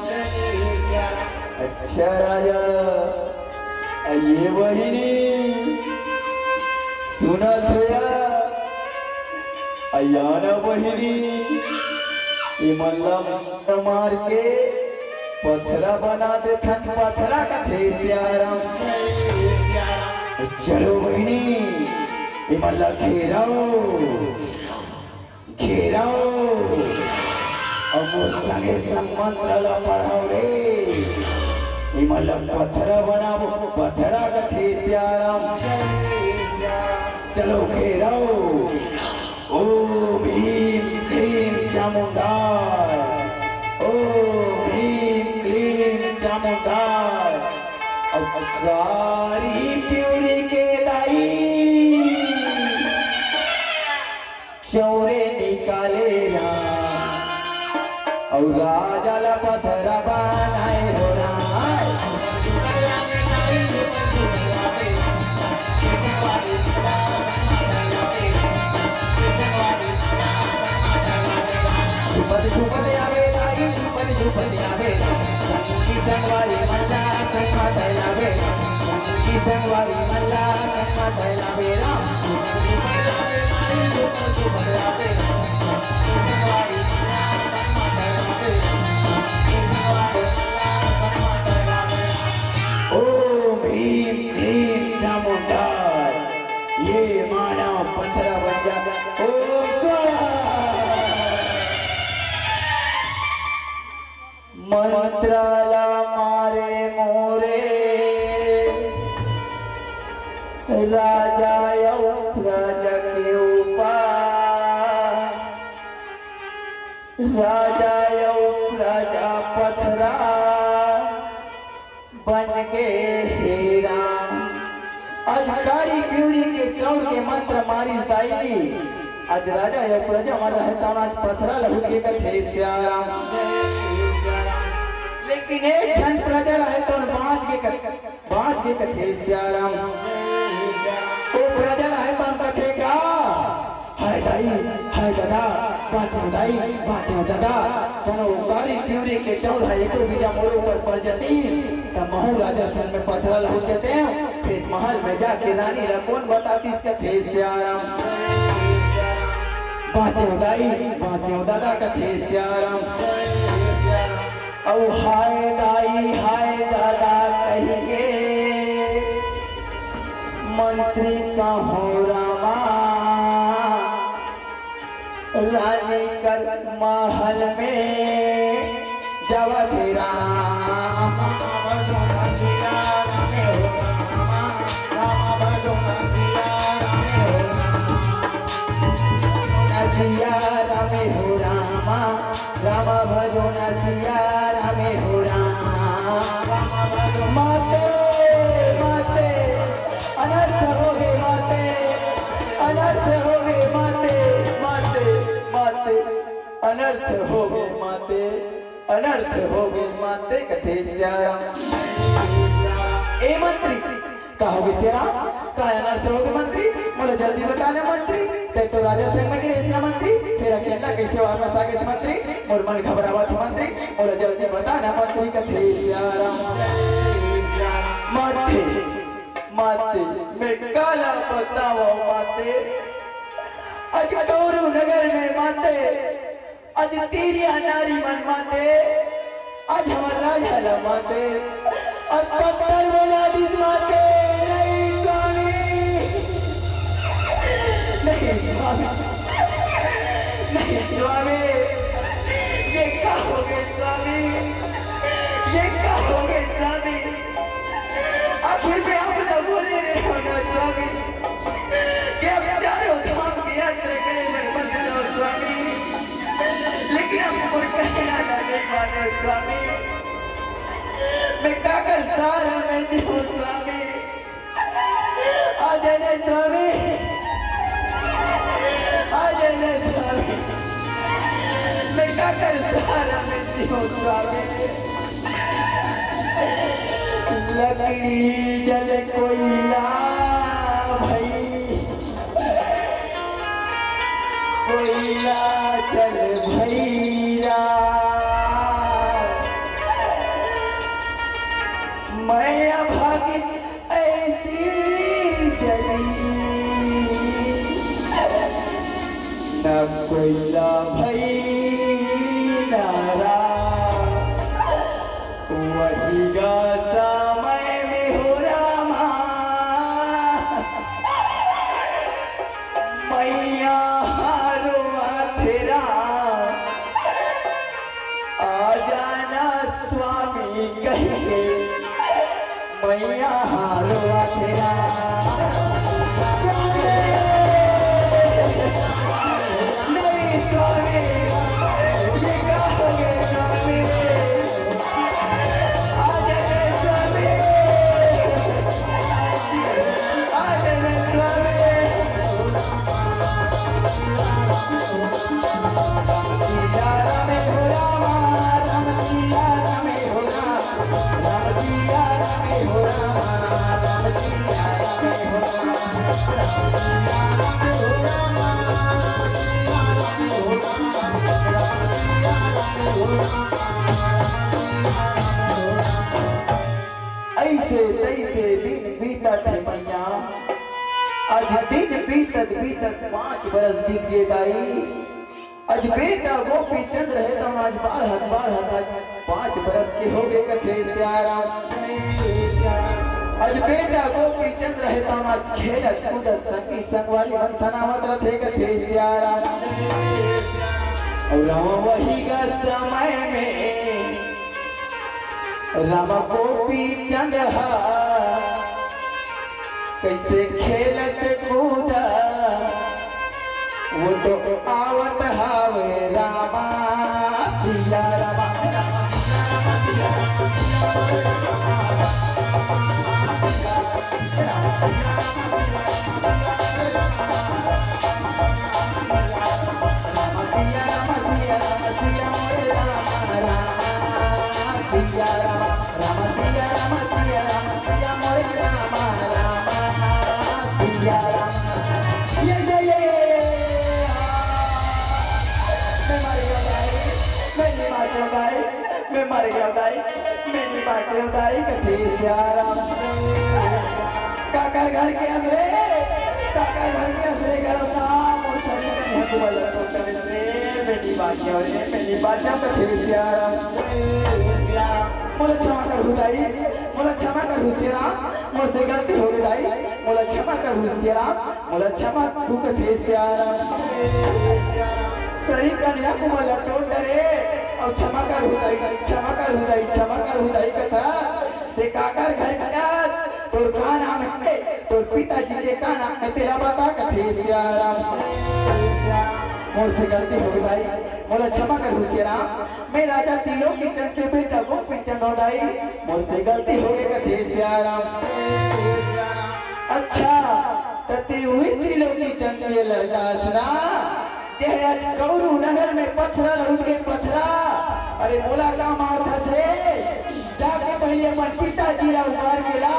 अच्छा राजा, अये बहिनी, सुनत हो या? अया ना बहिनी, एमन ला मार के पथरा बना देथन, पथरा। कथे सियाराम। चलो बहिनी, एमन ला घेरव। घेरव अउ मोर संगे संग मंत्र ला पढ़व रे। मतलब पथरा बनाबो, पथरा कथे सियाराम। चलो घेराओ। ओम ह्रीं क्लीं चामुंडाय। ओम ह्रीं क्लीं चामुंडाय। अब कारी पिउरी के दाई चौरे निकाले ला। अउ राजा ला पथरा बनाए हो राम। झुपत झुपत आवे दाई, झुपत झुपत आवे। संगी संगवारी मल्ला, संगमा तैलावे। संगी संगवारी मल्ला, संगमा तैलावे राम। ओम ह्रीं क्लीं चामुंडाय। ये मानव पथरा बन जा। ओम स्वाहा। मंत्र ला मारे मोरे राजा अउ प्रजा के ऊपर। राजा अउ प्रजा पथरा बन गे हे राम। आज कारी पिउरी के चौर के मंत्र मारिस दाई। आज राजा अउ प्रजा मन रहे तवन आज पथरा ल हुल गे कथे सियाराम। लेकिन एक झन प्रजा रहे तवन बाँच गे कथे, बाँच गे कथे सियाराम। ओ प्रजा रहे तवन कथे का, हाय दाई, हाय ददा, बाँचेंव दाई, बाँचेंव ददा। कोनो कारी तिवरी के चौर ह एको बीजा मोर ऊपर पड़ जतिस, त महूँ राजा संग में पथरा ल हो जतेंव। फेर महल में जाके रानी ला कोन बतातिस कथे सियाराम। बाँचेंव दाई, बाँचेंव ददा कथे सियाराम। अउ हाय दाई, हाय ददा कहिके मंत्री कहूँ रामा, रानी कर महल में जावत हे राम। सिया राम हो रामा, राम भजो न सिया राम हो रामा। माते, माते, अनर्थ हो गे माते, अनर्थ हो गे माते, माते, माते, अनर्थ हो गे माते, अनर्थ हो गे माते कथे सिया राम। ए मंत्री, का हो गे सिया राम? का अनर्थ हो गे मंत्री? मोला जल्दी बता ना मंत्री। तैं तो राजा संग में गे रहेस ना मंत्री, फेर अकेल्ला कइसे वापस आ गेस मंत्री? मोर मन घबरावत हे मंत्री, मोला जल्दी बता ना मंत्री कथे सिया राम। माते, माते, मैं काला बतावंव माते, आज कौरू नगर में माते, आज तिरिया नारी मन माते, आज हमर राजा ला माते, आज पत्थर बना दिस माते। नहीं स्वामी, नहीं स्वामी, नहीं स्वामी, ये का हो गे स्वामी, ये का हो गे स्वामी? आखिर में आप ना बोले रहे हो ना स्वामी, कि आप चारों धाम की यात्रा करे बर बन जाओ स्वामी। लेकिन आप मोर कहना ला नहीं मानो स्वामी। मैं काकर सहारा मैं जीऊँ स्वामी। आ जाना स्वामी, आ जाना स्वामी। मैं काकर सहारा मैं जीऊँ स्वामी। लकड़ी जल कोइला भई, कोइला जल भैरा, मैं अभागिन ऐसी जली, न कोइला भई न राख। वही गा समय में हो रामा, मैया हारो आथेरा, दिन बीतत बीतत पाँच बरस बीत गे दाई। आज बेटा गोपी चंद रहे त आज बाढ़त बाढ़त आज पाँच बरस के हो गे कथे सियाराम। आज बेटा गोपी चंद रहे त आज खेलत कूदत संगी संगवारी मन सनावत रथे कथे सियाराम। अउ राम वही का समय में राम गोपी चंद हा कइसे खेलत कूदा, वो तो आवत हावे रामा, सिया रामा। ये, ये, ये, ये, ये। मैं मर गया भाई, मैं नहीं बांचूं भाई, मैं मर गया भाई, मैं नहीं बांचूं भाई, कथे सियाराम। काका घर के अंदर, काका घर के अंदर गरम नाम और सच में नहीं बोला तो करे रे, मैं नहीं बांचूं रे, मैं नहीं बांचूं, कथे सियाराम। मोला क्षमा कर दाई, मोला क्षमा कर सियाराम, मोर से गलती हो गई दाई, मोला क्षमा कर सियाराम, मोला क्षमा तू कथे सियाराम। सरी कन्या को मोला टोल डरे, अउ क्षमा कर दाई, क्षमा कर दाई, क्षमा कर दाई कथा। ते काकर घर गया, तोर का नाम है, तोर पिताजी के का नाम है, तेला बता कथे सियाराम। मोर से गलती हो गई दाई, मोला क्षमा कर सियाराम। मैं राजा त्रिलोकी चंद के बेटा गोपी चंद हो दाई, मोर से गलती हो गई कथे सियाराम। अच्छा, त ते उही त्रिलोकी चंद के लड़का हस ना, जे आज कौरू नगर में पथरा लहुट के पथरा। अरे मोला का मारथस रे, जाके पहले अपन पिताजी ला उबार के ला,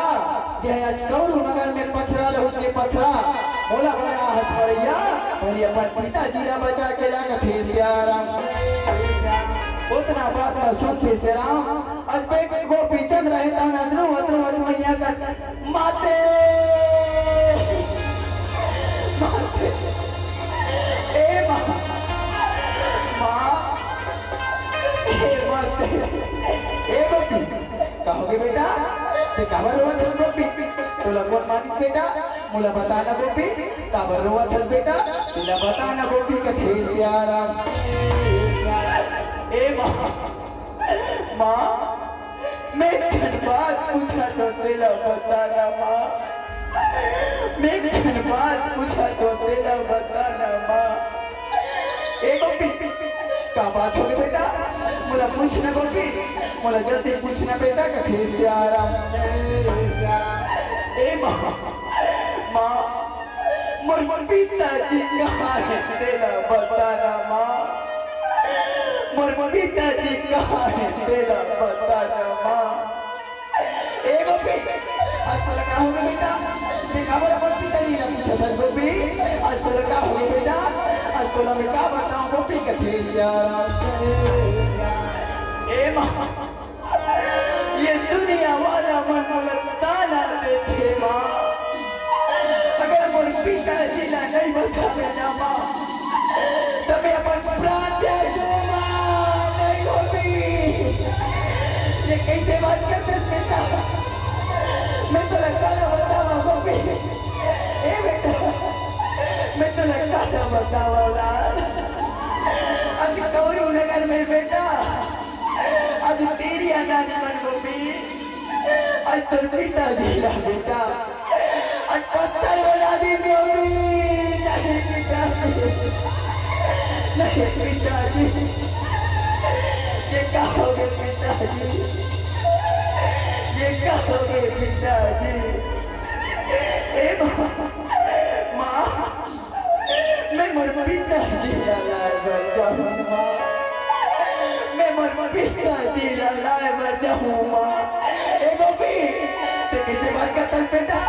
जे आज कौरू नगर में पथरा लहुट के पथरा। मोला बड़ा हंस पड़ैया, पहले अपन पिताजी ला बचा के ला कथे सियाराम। ओतना बात ला सुनथे सियाराम, आज बेटा गोपी चंद रहे तहां अतरू अतरू अजमैया का माते, माते, ए माँ, माँ, ए माते, ए गोपी, का होगे बेटा? ते काबर रोवत हस गोपी? तोला कोन मारिस बेटा? मोला बता ना गोपी, काबर रोवत हस बेटा? तोला बता ना गोपी, कथे सियाराम। ए माँ, माँ, मैं एक ठन बात पूछत हों तेला बता ना माँ। मैं एक ठन बात पूछत हों तेला बता ना माँ। ए गोपी, का बात होगे बेटा? मोला पूछ ना गोपी, मोला जल्दी पूछ ना बेटा, कथे सियाराम। ए माँ, माँ, मोर पिताजी कहाँ हे तेला बता ना माँ। मोर पिताजी कहाँ हे तेला बता ना माँ। ए गोपी, आज तोला का होगे बेटा? ते काबर अपन पिताजी ला पूछत हस गोपी? आज तोला का होगे बेटा? आज तोला मैं का बताऊं गोपी, कथे सियाराम। ए माँ, ये दुनिया वाला मन मोला ताना देथे माँ। अगर मोर पिताजी ला नहीं बतावे ना माँ, त मैं अपन प्राण त्याग दूँ माँ। नहीं गोपी, ये कैसे बात करथस बेटा? मैं तोला काला बतावँव गोपी। ए बेटा, मैं तोला काला बतावँव लाल। आज कौरू नगर में बेटा, आज तेरी अनाज मन गोपी, आज तोर पिताजी ला बेटा, आज पत्थर बना दी गोपी। नहीं पिताजी, नहीं पिताजी, ये का होगे पिताजी, ये का होगे पिताजी। ए माँ, माँ, मैं मोर पिताजी ला लाए बर जाहूँ माँ। मैं मोर पिताजी ला लाए बर जाहूँ माँ। ए गोपी, ते कैसे बात करथस बेटा?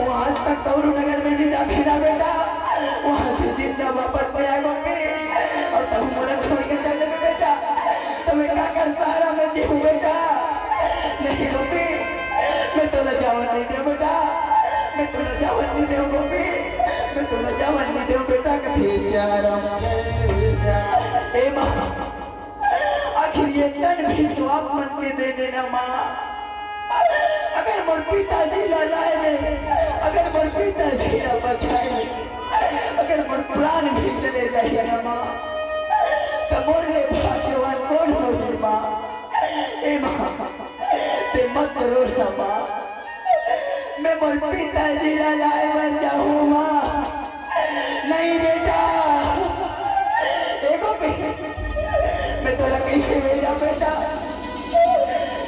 वहाँ तक कौरू नगर में नहीं जाथे ना बेटा। वहाँ से जिंदा वापस नहीं आए गोपी। अउ तहूँ मोला छोड़ के चल देबे बेटा। त मैं काकर सहारा में जीहूँ बेटा? नहीं गोपी, मैं तोला जावन नहीं देवँव बेटा। मैं तोला जावन नहीं देव गोपी, मैं तोला जावन नहीं देव बेटा। कथे सियाराम। ए माँ, आखिर ये तन भी तो आप मन के देने ना माँ। अगर मोर पिताजी ला लाए में, अगर मोर पिताजी ला बचाए में, अगर मोर प्राण भी चले जाए ना माँ, तो मोर ले भाग्यवान कौन होही माँ? ए माँ, ते मत रो ना माँ। मैं मोर पिताजी ला लाए बर जाहूँ माँ। नहीं बेटा, ए गोपी, मैं तोला कैसे भेजा बेटा?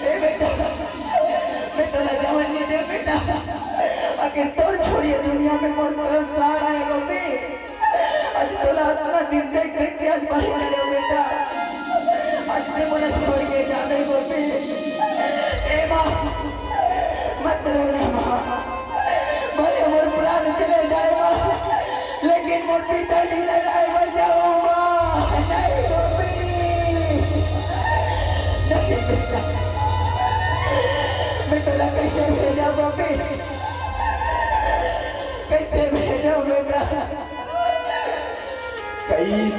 ए बेटा, मैं तोला जावन नहीं दे बेटा। अगर तोर छोड़िए दुनिया में मोर संसार आए गोपी। आज तोला अतना दिन देख देख के आज बाहर करे हो बेटा। आज ते मोला छोड़ के जाबे गोपी। ए माँ, मत रो ना माँ। भले मोर प्राण चले जाए माँ, लेकिन मोर पिताजी ला लाए बर जाहूँ माँ। नहीं गोपी। नहीं बेटा। मैं तोला कैसे भेजा गोपी? कैसे भेजा बेटा? कैसे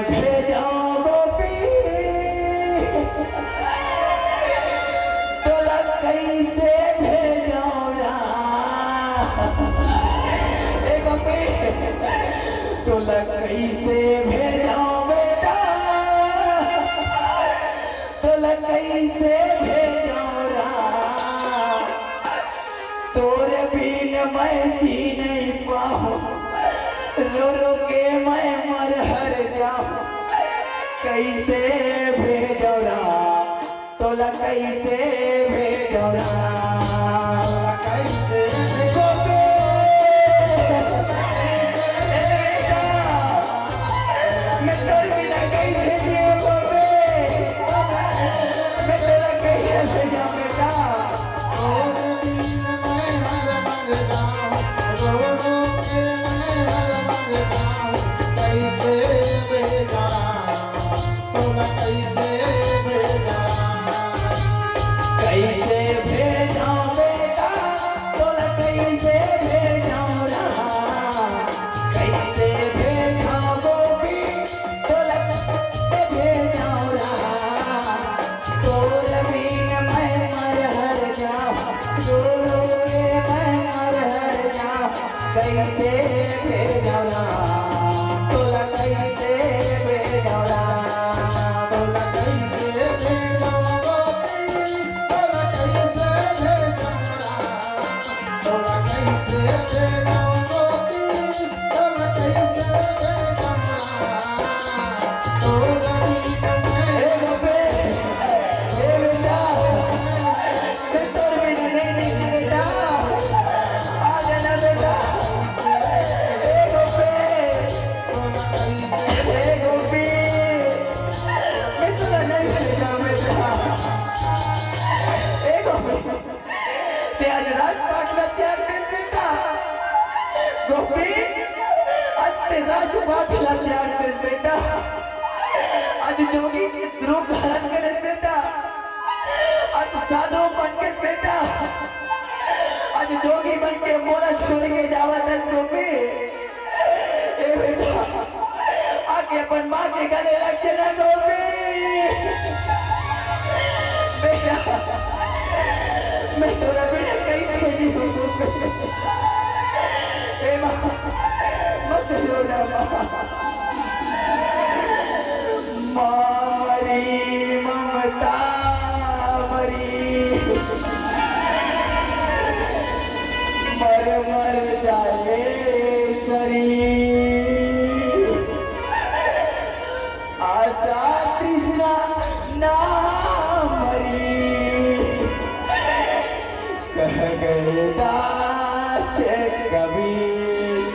भेजो गोपी, तोला कैसे भेजो ना? ए गोपी, तोला कैसे भेजो बेटा, तोला कैसे भेजो ना? तोरे बिन मैं जी नहीं पाऊँ, रो रो के मैं मर हर जाऊँ। कैसे भेजो ना, तोला कैसे भेजो ना? कैसे भेजो? ए बेटा, मैं तोर बिना कैसे जियो बे? मैं तोला कैसे भेजा बेटा? कैसे भेजा बेटा, तोला कैसे भेजा ना? कैसे भेजा गोपी, तोला कैसे भेजा ना? तोर बिन मैं मर हर जाऊँ, रो रो के मैं मर हर जाऊँ। कैसे भेजो ना, तोला कैसे भेजो ना, तोला कैसे भेजो ना, तोला कैसे भेजो ना, तोला कैसे भेजो ना, तोला कैसे भेजो ना, तोला कैसे भेजो ना। ए गोपी, ए बेटा, मैं तोर बिना नहीं, नहीं बेटा। आ जाना बेटा। ए गोपी। ए गोपी। मैं तोला नहीं भेजा बेटा। ए गोपी। ते आज राजपाट ला त्याग दे बेटा। गोपी, आज ते राजपाट ला त्याग दे बेटा। आज जोगी रूप धारण करे बेटा। आज साधु बन के बेटा, आज जोगी बन के मोला छोड़ के जावत हस गोपी। ए बेटा, आके अपन माँ के गले लग के ना गोपी। बेटा, मैं तोरा बिना कैसे जीऊँ? ए माँ, मत रो ना माँ। माँ मरी ममता मरी, मर मर जाए शरीर। आशा तृष्णा ना मरी, कह गए दास कबीर।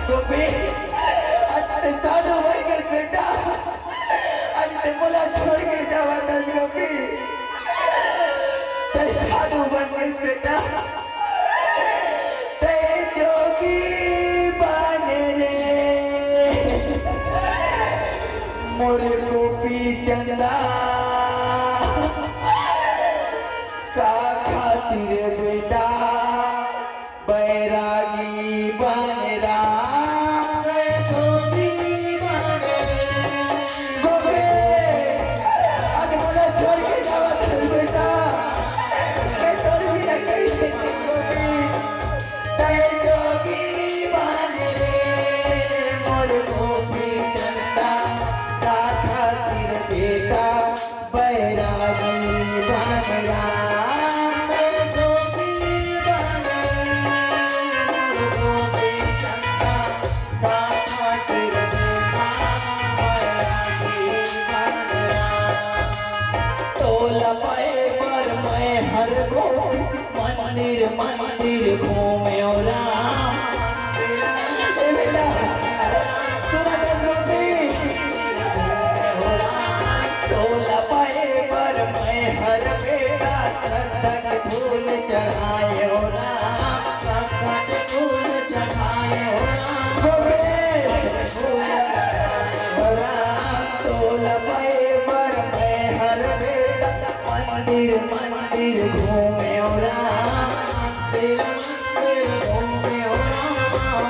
गोपी, आज ते साधु बन गे बेटा, आज ते मोला छोड़ के जावत हस गोपी। ते साधु बन गे बेटा, ते जोगी बन रे। मोरे गोपी चंदा, का खातिर बेटा मंदिर मंदिर घूमे ओ राम। ए बेटा, सुना तो गोपी। तोला पाए बर मैं हर बेटा श्रद्धा के फूल चढ़ाए ओ राम। श्रद्धा के फूल चढ़ाए ओ राम। गोपी। फूल चढ़ाए ओ राम। तोला पाए बर मैं हर बेटा मंदिर मंदिर घूमे ओ राम। मंदिर मंदिर घूमे ओ राम।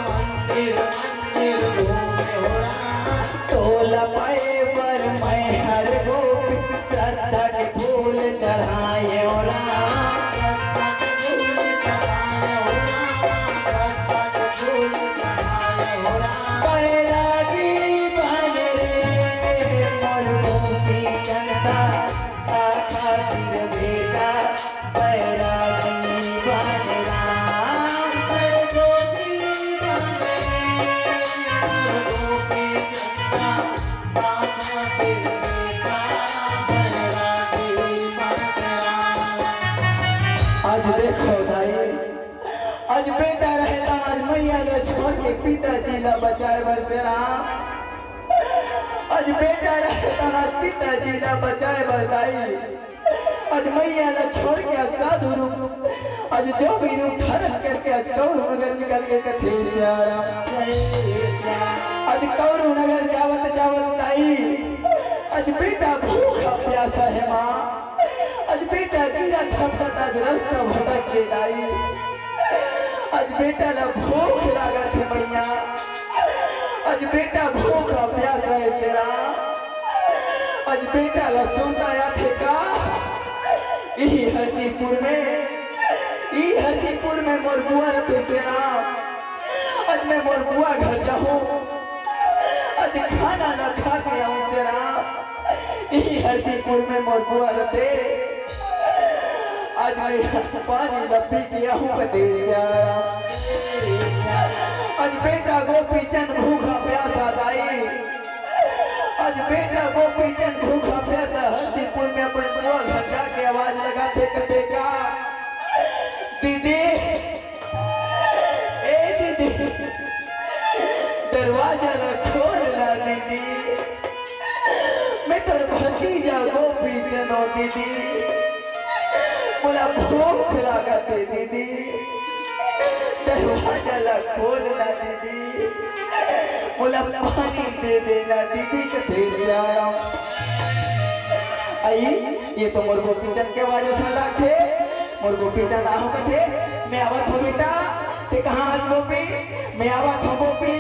मंदिर मंदिर घूमे ओ राम। तोला पाए बर मैं हर गोपी श्रद्धा के फूल चढ़ाए ओ राम। श्रद्धा के फूल चढ़ाए ओ राम। श्रद्धा के फूल चढ़ाए ओ राम। बैरागी बन रे मोर गोपी चंदा, आ खातिर बेटा बैरागी बन राम। गोपी बन रे, गोपी चंदा, आ खातिर बेटा बैरागी बन राम। आज देखो दाई, आज बेटा रहे त आज मैया ल छोड़ के पिताजी ल बचाए बर तेरा, आज बेटा रहे त आज पिताजी ल बचाए बर दाई, आज मैया ल छोड़ के आज साधु रूप, आज जोगी रूप धारण करके आज कौरू नगर निकल के कथे सियाराम। आज कौरू नगर जावत जावत दाई, आज बेटा भूखा प्यासा हे माँ, आज बेटा गिरा थपड़त आज रस्ता भटक के दाई, आज बेटा ला भूख लागत हे मैया, आज बेटा भूखा प्यासा हे तेरा, आज बेटा ला सुरता आथे का? इही हरदीपुर में, इही हरदीपुर में मोर बुआ रथे तेरा, आज मैं मोर बुआ घर जाहूँ, आज खाना न खा के आऊँ तेरा। इही हरदीपुर में मोर बुआ रथे। आज मैं पानी ल पी के आहूँ कथे सियाराम। आज बेटा गोपीचंद भूखा प्यासा दाई। आज बेटा गोपीचंद भूखा प्यासा हरदीपुर में अपन बुआ घर जाके आवाज लगाथे कथे का, दीदी, ए दीदी, दरवाजा ला खोल ना दीदी, मैं तोर भतीजा गोपीचंद ओ दीदी, मोला भूख लागत हे दीदी, दरवाजा ला खोल ना दीदी, मोला पानी दे देना दीदी, कथे सियाराम। आई, ये तो मोर गोपीचंद के आवाज असन लागथे। मोर गोपीचंद आहूँ कथे, मैं आवत हूँ बेटा। ते कहाँ हस गोपी? मैं आवत हूँ गोपी,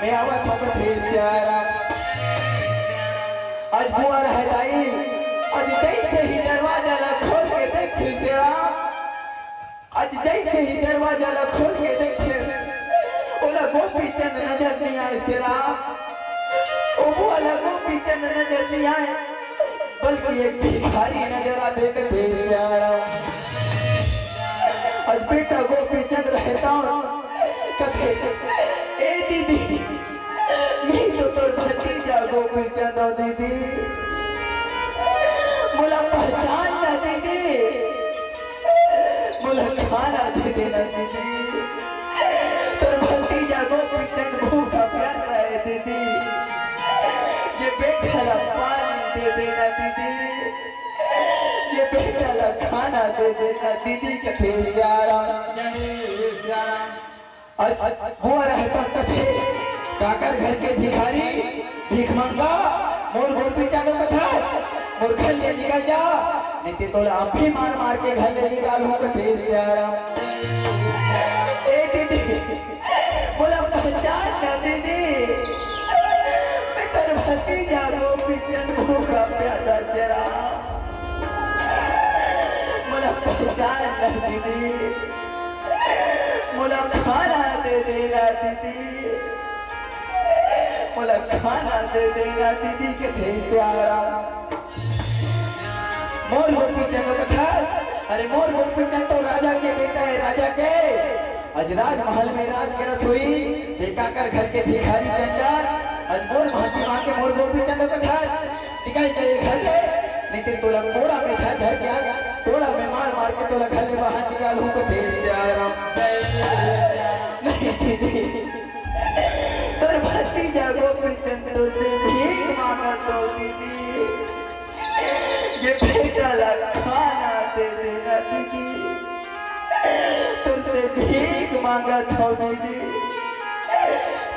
मैं आवत हूँ कथे सियाराम। आज बुआ रहे दाई, आज जैसे ही दरवाजा ला खोल के देखे सियाराम, आज जैसे ही दरवाजा ला खोल के देखे, ओला गोपीचंद नजर नहीं आए सियाराम, ओ बुआ ला गोपीचंद नजर नहीं आए। बल्कि एक भिखारी नजर आथे कथे सियाराम। आज बेटा गोपीचंद रहे त कथे, ए दीदी, मैं तो तोर भतीजा गोपीचंद ओ दीदी, मोला पहचान ना दीदी, मोला खाना दे देना दीदी। तोर भतीजा गोपीचंद भूखा प्यासा हे दीदी। ये बेटा ला पानी दे देना दीदी। ये बेटा ला खाना दे देना दीदी, कथे सियाराम। आज बुआ रहे त कथे, काकर घर के भिखारी, भीख मंगा, मोर गोपीचंद ल कथा, मोर घर ले निकल जा, नहीं ते तोला अभी मार मार के घर ले निकालहूँ, कथे सियाराम। ए दीदी, मोला पहचान ना दीदी, मैं तोर भतीजा गोपीचंद भूखा प्यासा सियाराम, मोला पहचान ना दीदी। मोला खाना दे देना दीदी, मोला खाना दे देना दीदी, कथे सियाराम। मोर गोपीचंद ल कथा, अरे मोर गोपीचंद तो राजा के बेटा हे, राजा के। आज राजमहल में राज करत होही, ते काकर घर के भिखारी चंडाल। आज मोर भांजी माँ के मोर गोपीचंद ल कथा, निकल चले घर ले, नहीं ते तोला कोरा में धर धर के आज तोला मैं मार मार के तोला घर ले बाहर निकालहूँ तो फिर जा राम। नहीं दीदी, तोर भतीजा गोपीचंद तोर से भीख मांगत हो दीदी, ये बेटा ला खाना दे देना दीदी, तोर से भीख मांगत हो दीदी।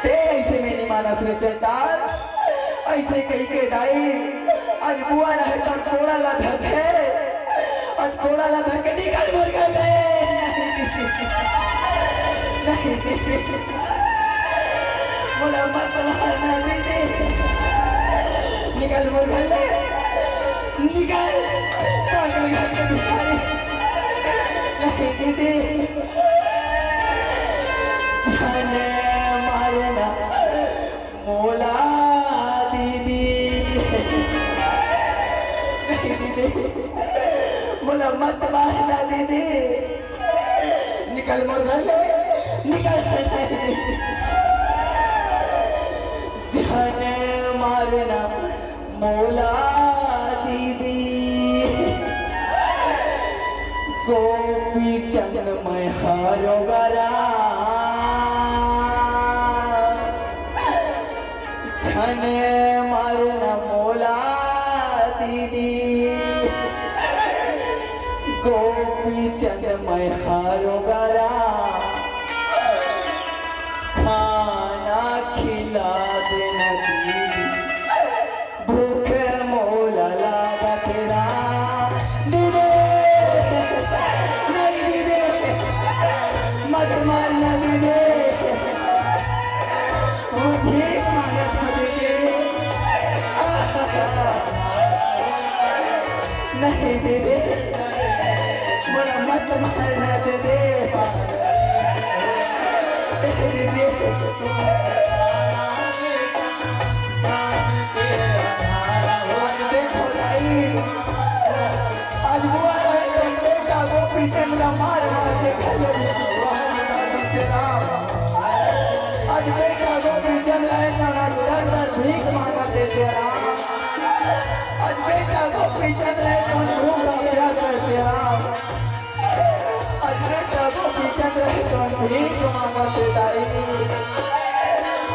ते ऐसे में नहीं मानस रे चंडाल, ऐसे कही के दाई, आज बुआ रहे तो कोड़ा ला धरथे, आज कोड़ा ला धर के निकल मोर घर ले। नहीं, मोला मत मारना दीदी, निकल मोर घर ले, निकल, पागल घर के भिखारी। नहीं दीदी, झन मारना मोला दीदी। नहीं दीदी, मोला मत मारना दीदी। निकल मोर घर ले, निकल। झन मारना मोला दीदी। गोपीचंद मैं हरोगरा, झन मारना मोला दीदी। गोपीचंद मैं हरोगरा, खाना खिला देना दीदी। भूख मोला लागत राम। दीदी, नहीं दीदी, मत मारना दीदी, वो भीख मांगत हो दीदी। नहीं दीदी, मोला मत मारना दीदी। दीदी। आज देखो दाई, आज बुआ रहे तो बेटा गोपीचंद ला मार मार के घर ले बाहर निकाल देते राम। आज बेटा गोपीचंद रहे तो ना दर दर भीख मांगा देते राम। आज बेटा गोपीचंद रहे तो भूखा प्यासा रहते राम। आज बेटा गोपीचंद रहे तो भीख मांगत हे दाई।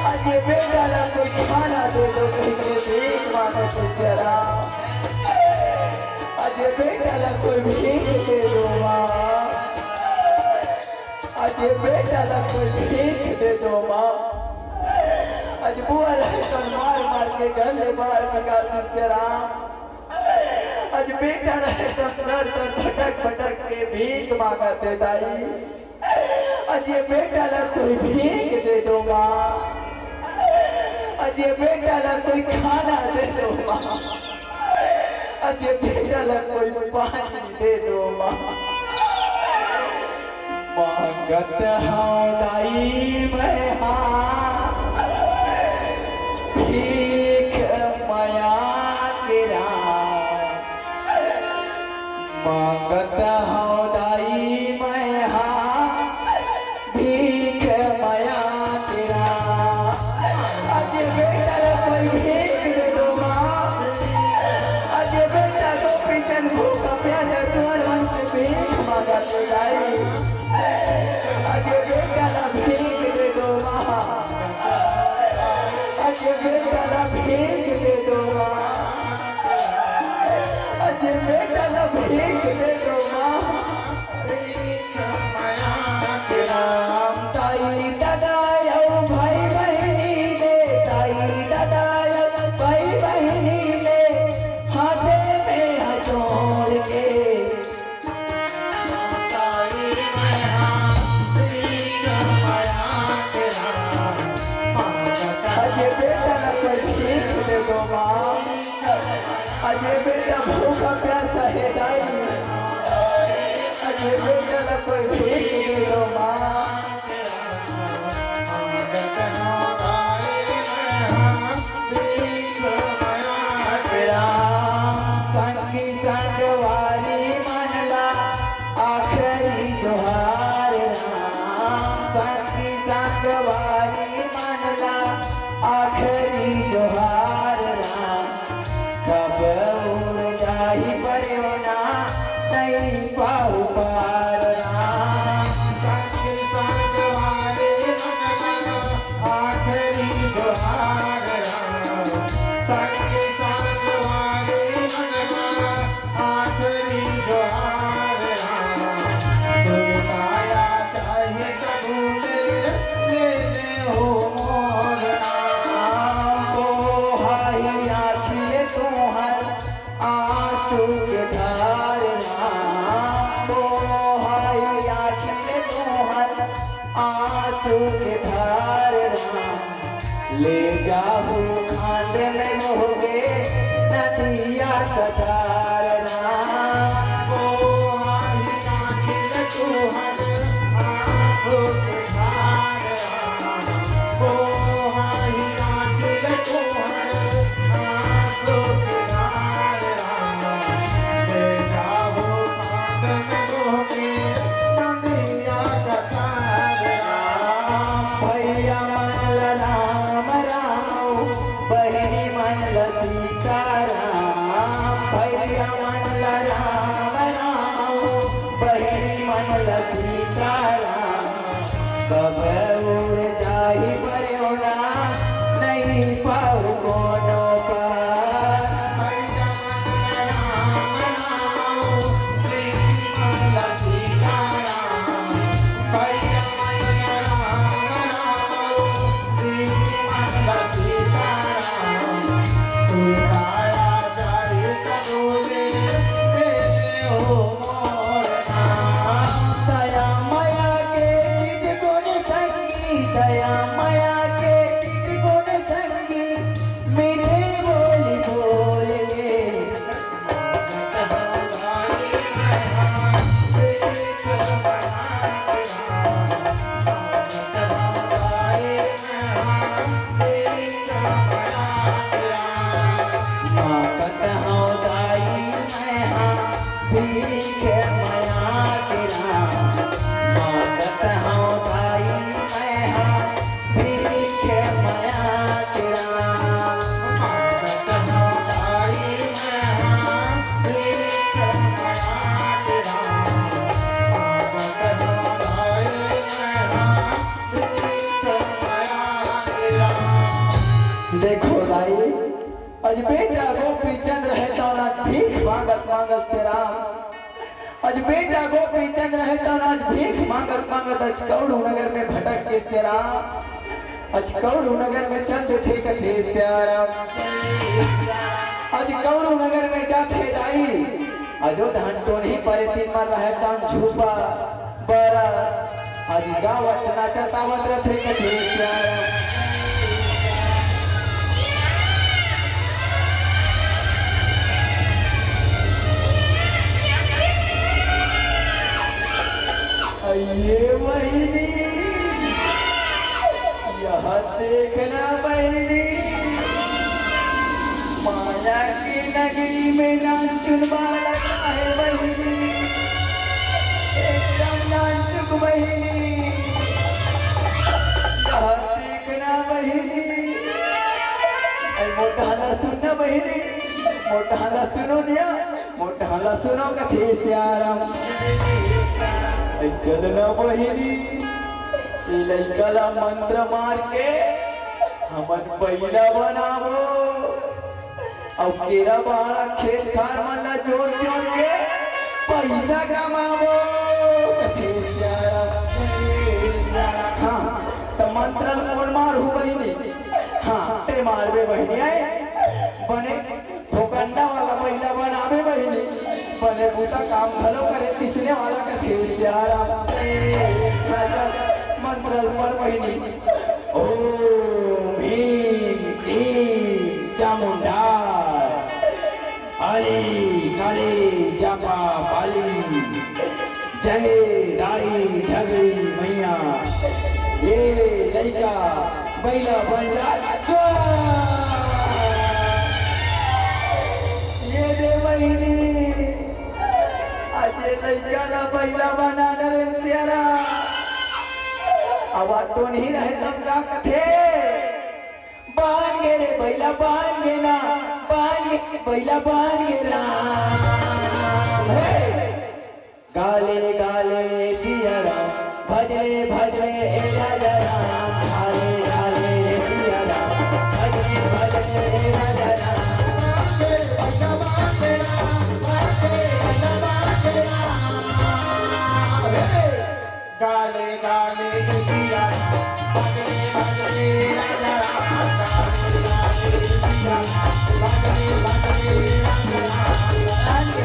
आज ये बेटा ला कोई खाना दे दो, कहि के भीख मांगत हे जरा। आज ये बेटा ला कोई भीख दे दो माँ। आज ये बेटा ला कोई भीख दे दो माँ। आज बुआ रहे तो मार मार के घर ले बाहर निकाल देते राम। आज बेटा रहे तो दर दर भटक भटक के भीख मांगत हे दाई। आज ये बेटा ला कोई भीख दे दो माँ। आज ये बेटा ला कोई खाना दे दो माँ। आज ये बेटा ला कोई पानी दे दो माँ। मांगत हौं दाई मैं हा भीख मया के राम। मांगत हौं दाई मैं हा भीख मया के राम। आज ये बेटा ला कोई भीख दे दो माँ। आज ये बेटा गोपीचंद भूखा प्यासा तुहर मन से भीख मांगत हे दाई। आज ये बेटा ला भीख दे दो माँ। आज ये बेटा ला भीख दे दो माँ। आज ये बेटा ला भीख दे दो माँ। राम ताई दादा अउ भाई बहिनी ले, ताई दादा अउ भाई बहिनी ले, हाथे में हाथ जोड़ के। आज ये बेटा ला कोई भीख दे दो माँ। आज ये बेटा भूखा प्यासा हे दाई। आज ये बेटा ला कोई भीख दे दो माँ। राम संगी संगवारी मन ला आखिरी जोहार राम, संगी संगवारी मन ला आखिरी जोहार राम। कब उड़ जाही परेवना, नहीं के धार राम, बोहाई आँखी ले तुहर आँसू के धार राम। ले जाहू खांद में मोहगे नदिया कथार राम। बोहाई आँखी ले तुहर आँसू के धार राम। बोहाई आँखी ले तुहर आँसू के धार राम। ले जाहू खांद में मोहगे नदिया कथार राम। भैया मन ल राम राम, बहिनी मन ल सीताराम। भैया मन ल राम राम, बहिनी मन ल सीताराम। कब उड़ जाही परेवना, नइ पाऊ कोनो पार। दया मया के चितकुन संगी, दया मया के चितकुन संगी, मीठे बोली बोल के। मांगत हंव दाई मैं हा भीख मया के राम। मांगत हंव दाई मैं हा भीख मया के राम। मांगत हंव दाई मैं हा भीख मया के राम। मांगत हंव दाई मैं हा देखो दाई, अजबे जागो पीचन रहे तौन आज भीख मांगत मांगत के राम। अजबे जागो पीचन रहे तौन आज भीख मांगत मांगत आज कौड़ू नगर में भटक के से राम। आज कौड़ू नगर में चल देथे कथे से राम। आज कौड़ू नगर में जाथे दाई। अजो धान टोनही परे तीन मन रहे तौन झूपा। पर आज गावत नाचत आवत रथे कथे प्यार। अइए बहिनी, यह देखना बहिनी, माया के नगरी में नानचुन बालक आहे बहिनी, एकदम नानचुक बहिनी। यह देखना बहिनी, अरे मोटहला सुन ना बहिनी, मोटहला सुनो निया। मोटहला सुनो कथे सियाराम। चल न बहिनी, ए लइका ला मंत्र मार के हमन बइला बनाबो, अउ केरा बाड़ा खेत खार मन ला जोत जोत के पइसा कमाबो कथे सियाराम। हाँ, त मंत्र ल कोन मारहू बहिनी? हाँ, ते मारबे बहिनी, आय बने। फोकंडा वाला बइला बनाबे बहिनी, बने बूता काम घलो करे, तिसने वाला कथे सियाराम। राजा मंत्र पढ़ बहिनी, ओम ह्रीं क्लीं चामुंडा, काली काली जापा बाली। जय दाई झगली मइया, ए लइका बइला बन जा। स्वाहा। ए दे बहिनी, आज ए लइका ला बइला बना डरेन सियाराम। अब टोनही रहे तब का कथे? बांध गे रे बइला, बांध गे ना, बांध गे बइला, बांध गे ना। हे! गाले गाले सियाराम, भजले भजले ए राजा राम। गाले गाले सियाराम, भजले भजले ए राजा राम। गाले गाले सियाराम, भजले भजले ए राजा राम। गाले गाले सियाराम, भजले भजले ए राजा राम।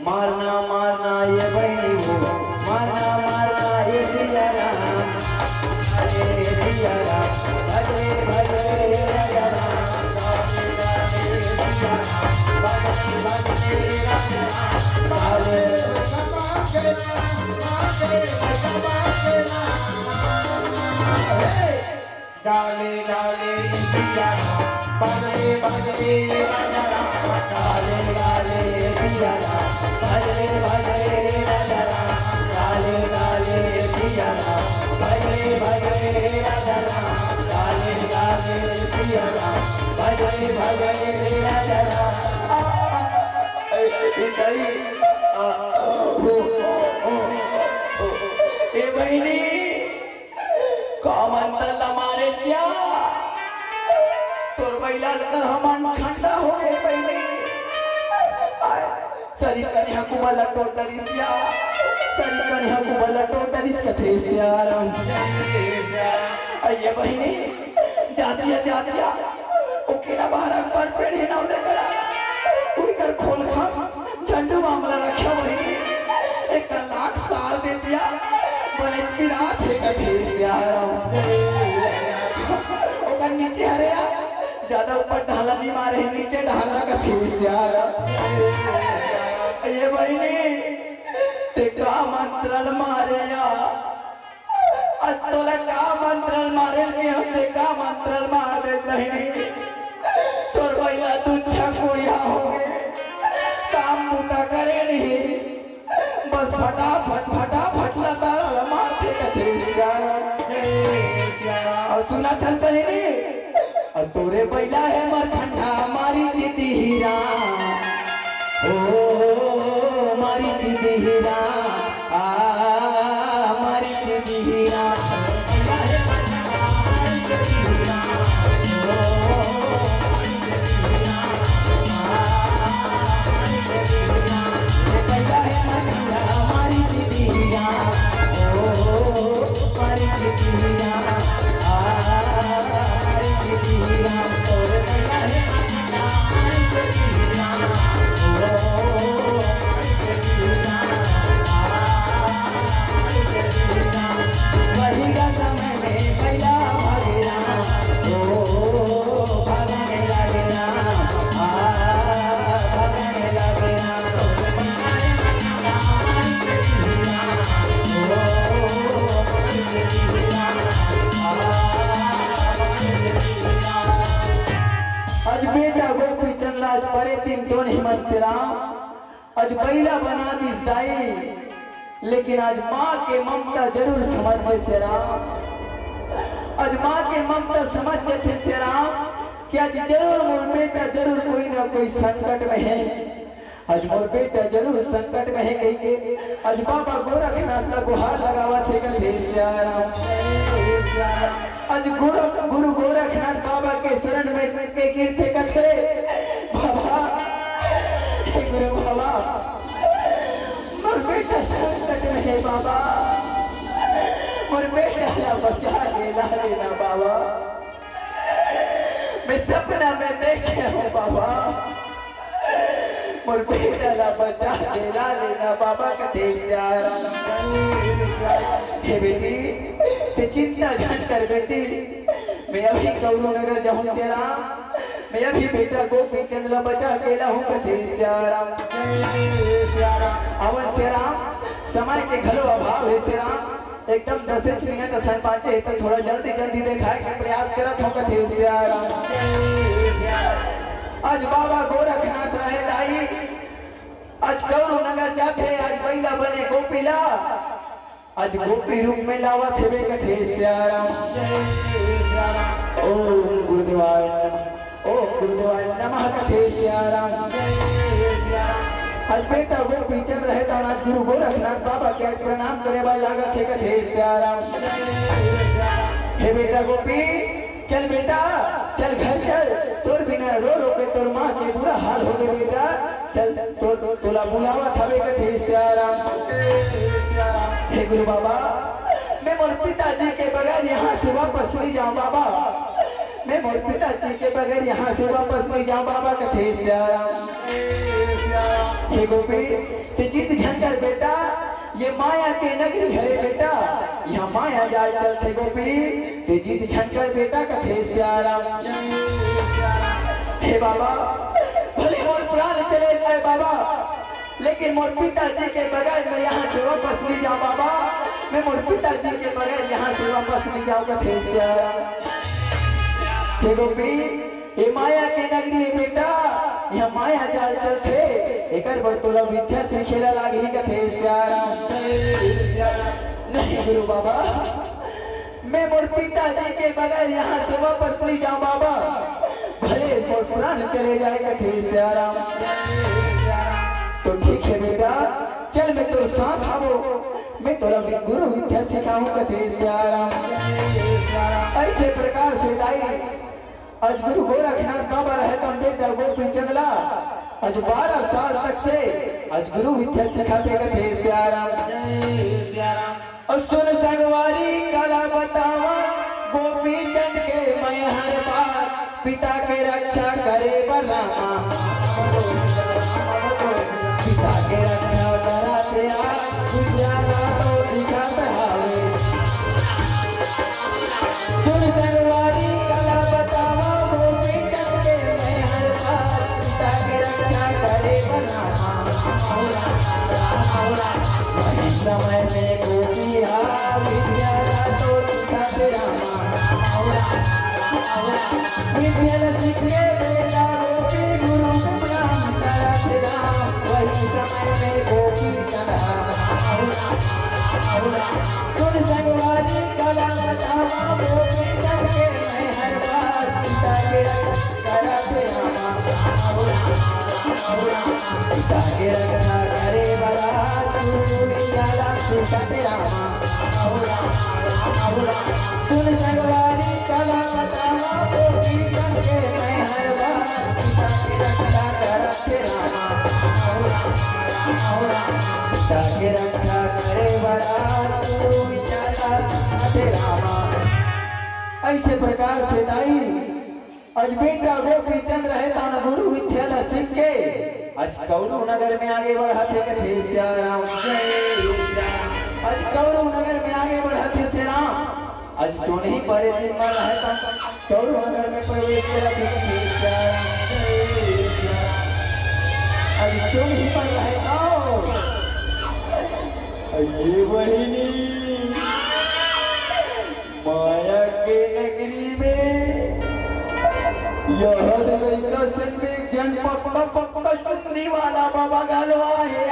मारना मारना ये बहिनी हो, मारना मारना ये सिया राम, अरे सिया राम, भजले भजले राजा राम, भजले भजले राजा राम, भजले भजले राजा राम, भजले डाले डाले सिया राम, भजले भजले राजा राम, डाले डाले सिया राम, भजले भजले राजा राम, डाले डाले सिया राम, भजले भजले राजा राम, डाले डाले सिया राम, भजले भजले राजा राम। आ, आ, आ, ए, ए, ए, आ, आ, ओ, ओ, ओ, ओ, ए बहिनी, का मंतर ला मारे क्या? तोर बइला ल कर हमन ठंडा हो गए बहिनी। आय, सरी कनिहा कुबल ल टोटरिस या, सरी कनिहा कुबल ल टोटरिस कथे सिया राम। अइया बहिनी, जातिया, जातिया, ओ केरा बहरा पर पेड़ हे नाव ले करा, उड़ी कर खोल खा। झंडू मामला रखा वही, एक लाख साल दे दिया, बने पिरात हे कथे सिया राम। ओकर नीचे हरे आ, ज्यादा ऊपर ढाला नहीं मारे, नीचे ढाला कथे सिया राम। ये बहिनी, ते का मंत्र ल मारे या? आज तोला का मंत्र ल मारे के हम ते का मंत्र ल मार दे बहिनी। तोर बइला दू छकुड़िया हो गए, काम बूता करे नहीं, बस फटाफट फटाफट लताड़ा ल मारथे कथे सिया। अउ सुनत हस बहिनी, अउ तोरे बइला हे मरखंडा मारी दीदी हीरा। ओ, मारी दीदी हीरा, आ, मारी दीदी हीरा। आज बेटा गोपीचंद ला आज परे तीन टोन हिमंत राम, आज बइला बना दिस दाई, लेकिन आज माँ के ममता जरूर समझ थे सिया राम। आज माँ के ममता समझ थे सिया राम कि आज जरूर मोर बेटा जरूर कोई ना कोई संकट में हे। आज मोर बेटा जरूर संकट में हे कहिके आज बाबा गोरखनाथ ला गुहार लगावत हे कथे सिया राम। आज गुरु, गुरु गोरखनाथ बाबा के शरण में के गिरथे कथे, बाबा, हे गुरु बाबा, मोर बेटा संकट में हे बाबा, मोर बेटा ला बचा के ला लेना बाबा। मैं सपना में देखे हूँ बाबा, मोर बेटा ला बचा के ला लेना बाबा कथे सिया राम। हे बेटी, ते चिंता झन कर बेटी, मैं अभी कौरू नगर जाहूँ सिया राम, मैं अभी बेटा गोपीचंद ला बचा के लाहूँ कथे सिया राम। अवन सिया राम, समय के घलो अभाव हे सिया राम, एकदम दस मिनट असन बाँचे हे, त थोड़ा जल्दी जल्दी देखाय के प्रयास करत हों कथे सिया राम। आज बाबा गोरखनाथ रहे दाई, आज कौरू नगर जाथे, आज बइला बने गोपी ला, आज गोपी रूप में लावत हेबे कथे सिया राम। ओम गुरुदेवाय नमः। ओ गुरुदेवाय नमः कथे सिया राम। आज बेटा गोपीचंद रहे दान आज गुरु गोरखनाथ बाबा के आज प्रणाम करे बर लागत हे कथे सिया राम। हे बेटा गोपी, चल बेटा, चल घर चल, तोर बिना रो रो के तोर माँ के बुरा हाल हो गे बेटा। चल, तोर, तोला बुलावत हवे कथे सिया राम। हे गुरु बाबा, मैं मोर पिताजी के बगैर यहाँ से वापस नहीं जाऊँ बाबा। मैं मोर पिताजी के बगैर यहाँ से वापस नहीं जाऊँ बाबा कथे सिया राम। हे गोपी, ते जिद झन कर बेटा, ये माया के नगरी हरे बेटा, यहाँ माया जाल चलथे गोपी। ते जिद झन कर बेटा कथे सियाराम। हे बाबा, भले मोर प्राण चले जाए बाबा, लेकिन मोर पिताजी के बगैर मैं यहाँ से वापस नहीं जाऊँ बाबा। मैं मोर पिताजी के बगैर यहाँ से वापस नहीं जाऊँ कथे सियाराम। हे गोपी, ये माया के नगरी हे बेटा, यहाँ माया जाल चलथे, एकर बर तोला विद्या सीखे ला लागही कथे सियाराम। नहीं गुरु बाबा, मैं मोर पिताजी के बगैर यहाँ से वापस नहीं जाऊँ बाबा, भले मोर प्राण चले जाए कथे सियाराम। तो ठीक है बेटा, चल मैं तोर साथ आवो, मैं तोला वि-, गुरु विद्या सिखाऊं कथे सियाराम। ऐसे प्रकार से दाई आज गुरु गोरखनाथ बाबा रहे तो बेटा गोपीचंद ला आज बारह साल तक से आज गुरु विद्या सिखाथे कथे सियाराम। और सुन संगवारी कला बतावा, गोपीचंद के मैं हर बार पिता के रक्षा करे बर रामा, पिता के रक्षा करा तेरा विद्या ला तो सिखात हावे। सुन संगवारी कला बतावा, गोपीचंद के मैं हर बार पिता के रक्षा करे बर रामा। वही समय में गोपिया विद्या ला तो सिखात रामा। विद्या ला सीख के बेटा गोपी गुरु के प्रणाम करत राम। वही समय में गोपी चंद सुन संगवारी कला बतावा, गोपी चंद के मैं हर बार पिता के रक्षा करत रामा। पिता के रक्षा करे वाला तू विद्या ला सीखत रामा। सुन संगवारी कला बतावा, गोपी चंद के मैं हर बार पिता के रक्षा करत रामा। पिता के रक्षा करे वाला तू विद्या ला सीखत रामा। ऐसे प्रकार से दाई आज बेटा गोपीचंद रहे तान गुरु विद्या ला सीख के आज कौरव नगर में आगे बढ़त हे कथे सियाराम। आज कौरव नगर में आगे बढ़त हे सियाराम। आज सोनही परे दिन में रहे तान कौरव नगर में प्रवेश करत हे कथे सियाराम। आज सोनही पर रहे तो अरे बहिनी, माया के नगरी में यह लइका संग में एक झन पक्का पक्का चुन्नी वाला बाबा घलो आहे।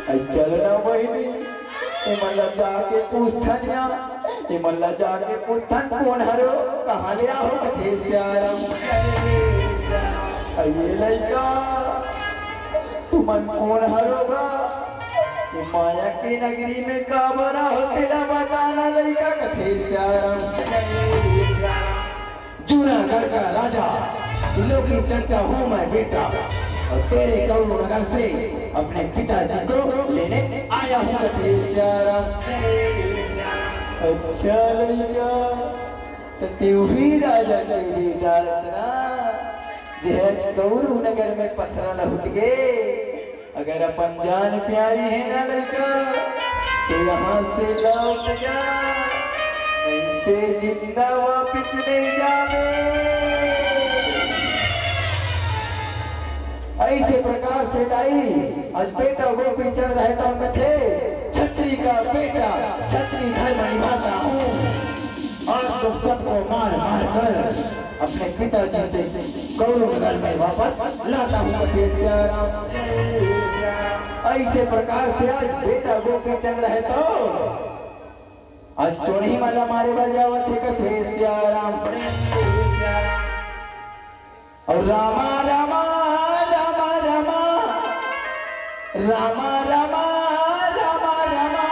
अरे चल ना बहिनी, एमन ला जाके पूछथन या, एमन ला जाके पूछथन कोन हरो, कहाँ ले आहो कथे सियाराम। अरे लइका, तुमन कोन हरो गा? ये माया के नगरी में काबर आहो तेला बताना लइका कथे सियाराम। जूनागढ़ का राजा त्रिलोकी चंद का हूँ मैं बेटा, और तेरे कौरव नगर से अपने पिताजी को लेने आया हूँ कथे सियाराम। अच्छा लइका, तो तेहू ही राजा के बेटा रचना, जे आज कौरव नगर में पथरा लहुट गे। अगर अपन जान प्यारी हे ना लइका, तो यहाँ से लौट जा, ऐसे जिंदा वापिस नहीं जावे। ऐसे प्रकार से दाई, आज बेटा गोपीचंद रहता कथे, छत्री का बेटा, छत्री धर्म निभाता हूँ। आज तो सबको मार मार कर अपने पिताजी से कौरव नगर में वापस लाता हूँ कथे सियाराम। ऐसे प्रकार से आज बेटा गोपीचंद रहे तो आज टोनी माला मारे बर जावत हे कथे सियाराम। और रामा रामा रामा रामा रामा रामा रामा रामा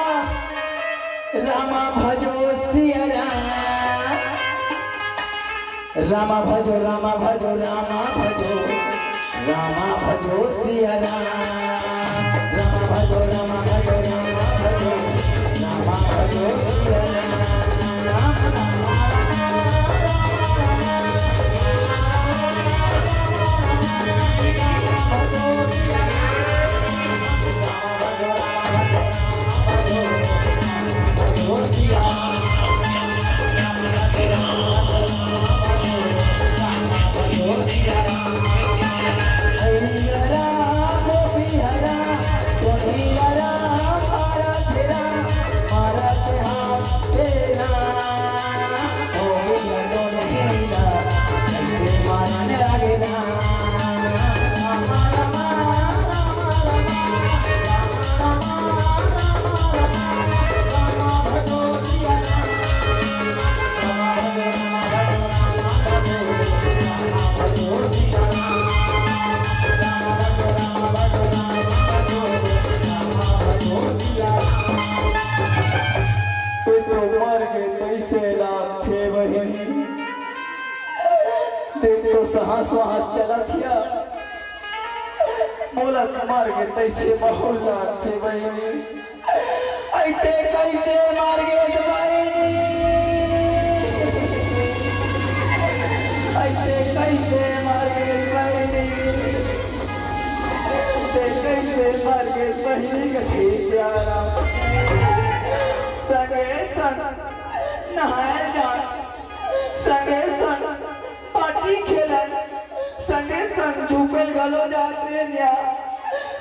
रामा भजो सिया राम। रामा भजो रामा भजो रामा भजो रामा भजो सिया राम। रामा भजो रामा भजो रामा भजो रामा भजो सिया राम। के तइसे लागथे बहिनी, देख तो साहस वाहस चलत हिया, मोला मार के तइसे माहौल लागथे बहिनी। अइसे कइसे मार गे बहिनी? अइसे कइसे मार गे बहिनी? अइसे कइसे मार गे बहिनी कथे सियाराम? संगे संग नहाए जान, संगे संग पाटी खेलन, संगे संग झूपे ल घलो जात रेहेन या,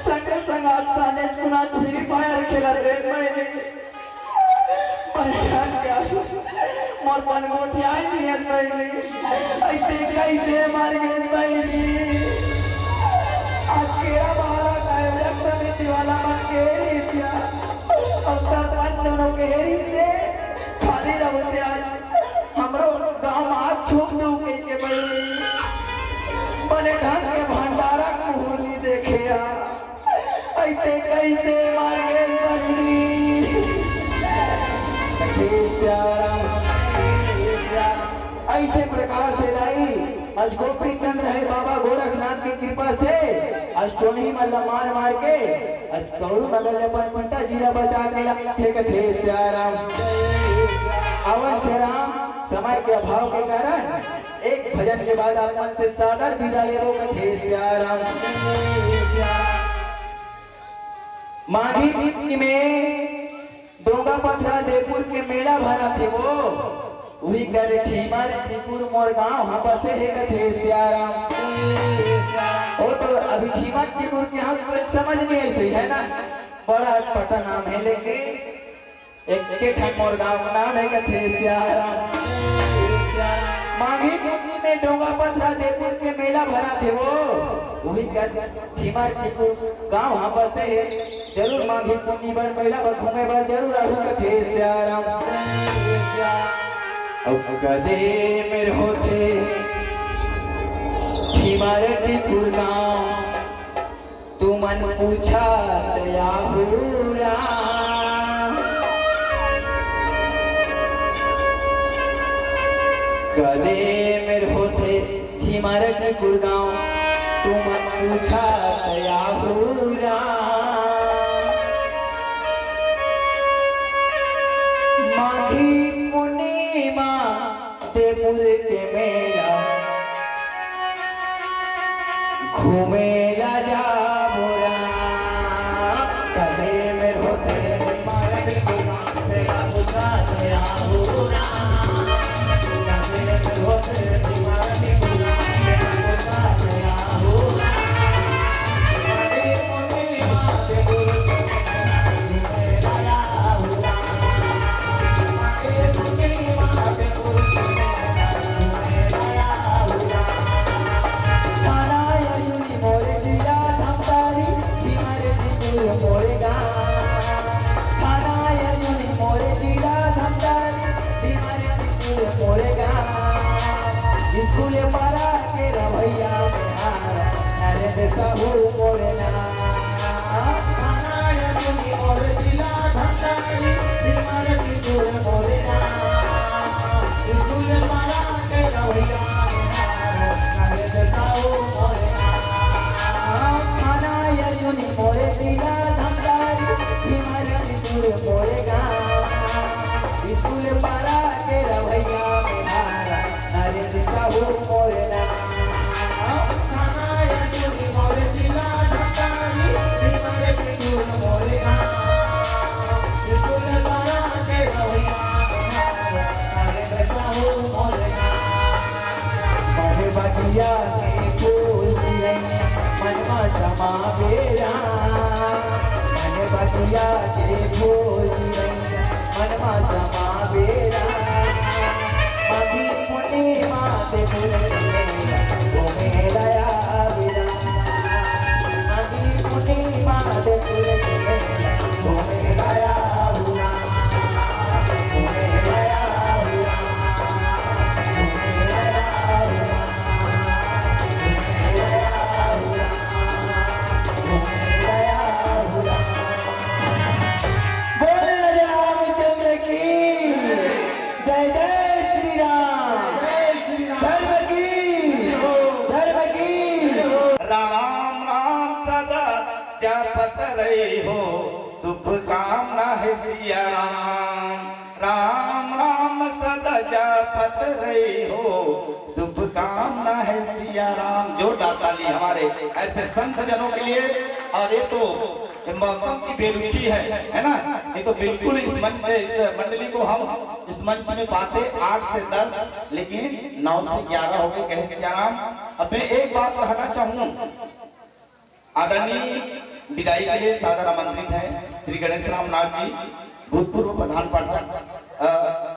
संगे संग आज साँझे कुना Free Fire खेलत रेहेन बहिनी। परेशान के आंसू मोर मन गोठियाए नइ हे बहिनी। अइसे कइसे मार गे बहिनी? आज केरा बहारा का आयोजक समिति वाला मन के रिहिस या, अउ सरपंच दूनों के रिहिस हे, खाली रहो ते आज हमरो गाँव म हाथ छू दू कहिके बहिनी। बने ढंग के भंडारा के मुहूर्त नइ देखे या। अइसे कइसे मार गे बहिनी? अइसे प्रकार से दाई, आज गोपी चंद रहे बाबा गोरखनाथ के कृपा से, आज टोनही मन ला मार मार के, आज कौरू नगर ले अपन पिताजी ला बचा के लाथे कथे सियाराम। अवन से राम, समय के अभाव के कारण एक भजन के बाद आप मन से सादर विदा लेबो कथे सियाराम। माघी पुन्नी में डोंगा पथरा देपुर के मेला भराथे वो, उही कर ठीमर टिकुर मोर गाँव ह बसे हे कथे सियाराम। ओ तो अभी ठीमर टिकुर के हम कुछ समझ नइ आइस हे ना, बड़ा अटपटा नाम हे लेकिन एके ठन मोर गाँव के नाम हे कथे सियाराम। माघी पुन्नी में डोंगा पथरा देपुर के मेला भराथे वो, उही कर ठीमर टिकुर गाँव ह बसे हे। जरूर माघी पुन्नी बर मेला बर घूमे बर जरूर आहू कथे सियाराम। अउ कदे मेर होथे ठीमर टिकुर गाँव, तुमन पूछत आहू राम। कदे मेर होथे ठीमर टिकुर गाँव, तुमन पूछत आहू राम। माघी पुन्नी म देपुर के मेला घूमे ला जाबो राम। कदे मेर होथे माघी पुन्नी म देपुर थाना अरजुनी मोरे जिला धमदारी, भीमर टिकुर मोरे गाँव। थाना अरजुनी मोरे जिला धमदारी, भीमर टिकुर मोरे गाँव। स्कूल पारा के रवैया में हारा, नरेंद्र साहू मोरे नाम। थाना अरजुनी मोरे जिला धमदारी, भीमर टिकुर मोरे गाँव। स्कूल पारा के रवैया में हारा, नरेंद्र साहू मोरे नाम। थाना अरजुनी मोरे जिला धमदारी, भीमर टिकुर मोरे गाँव। स्कूल पारा के रवैया में हारा, नरेंद्र साहू मोरे नाम। थाना अरजुनी मोरे जिला धमदारी, भीमर टिकुर मोरे गाँव। स्कूल पारा के रवैया में हारा, नरेंद्र साहू मोरे नाम। बने बगिया के फूल चिरैया, मन मा समा बेरा। बने बगिया के फूल चिरैया, मन मा समा बेरा। माघी पुन्नी म देपुर के मेला घूमे ला आबो राम। माघी पुन्नी म देपुर के मेला घूमे ला आबो राम। घूमे ला आबो राम। बोल राजा रामचंद्र की। सिया राम, राम राम सदा जपत रही हो, शुभकामना है सिया राम। जोरदार ताली हमारे ऐसे संत जनों के लिए। और ये तो ये मौसम की बेरुखी है, है ना? ये तो बिल्कुल इस मंच, इस मंडली को हम इस मंच में पाते आठ से दस, लेकिन नौ से ग्यारह हो गए, कहे सिया राम। अब मैं एक बात कहना चाहूँ, आदरणीय विदाई के लिए सादर आमंत्रित है श्री गणेश राम नाथ जी, भूतपूर्व प्रधान पाठक।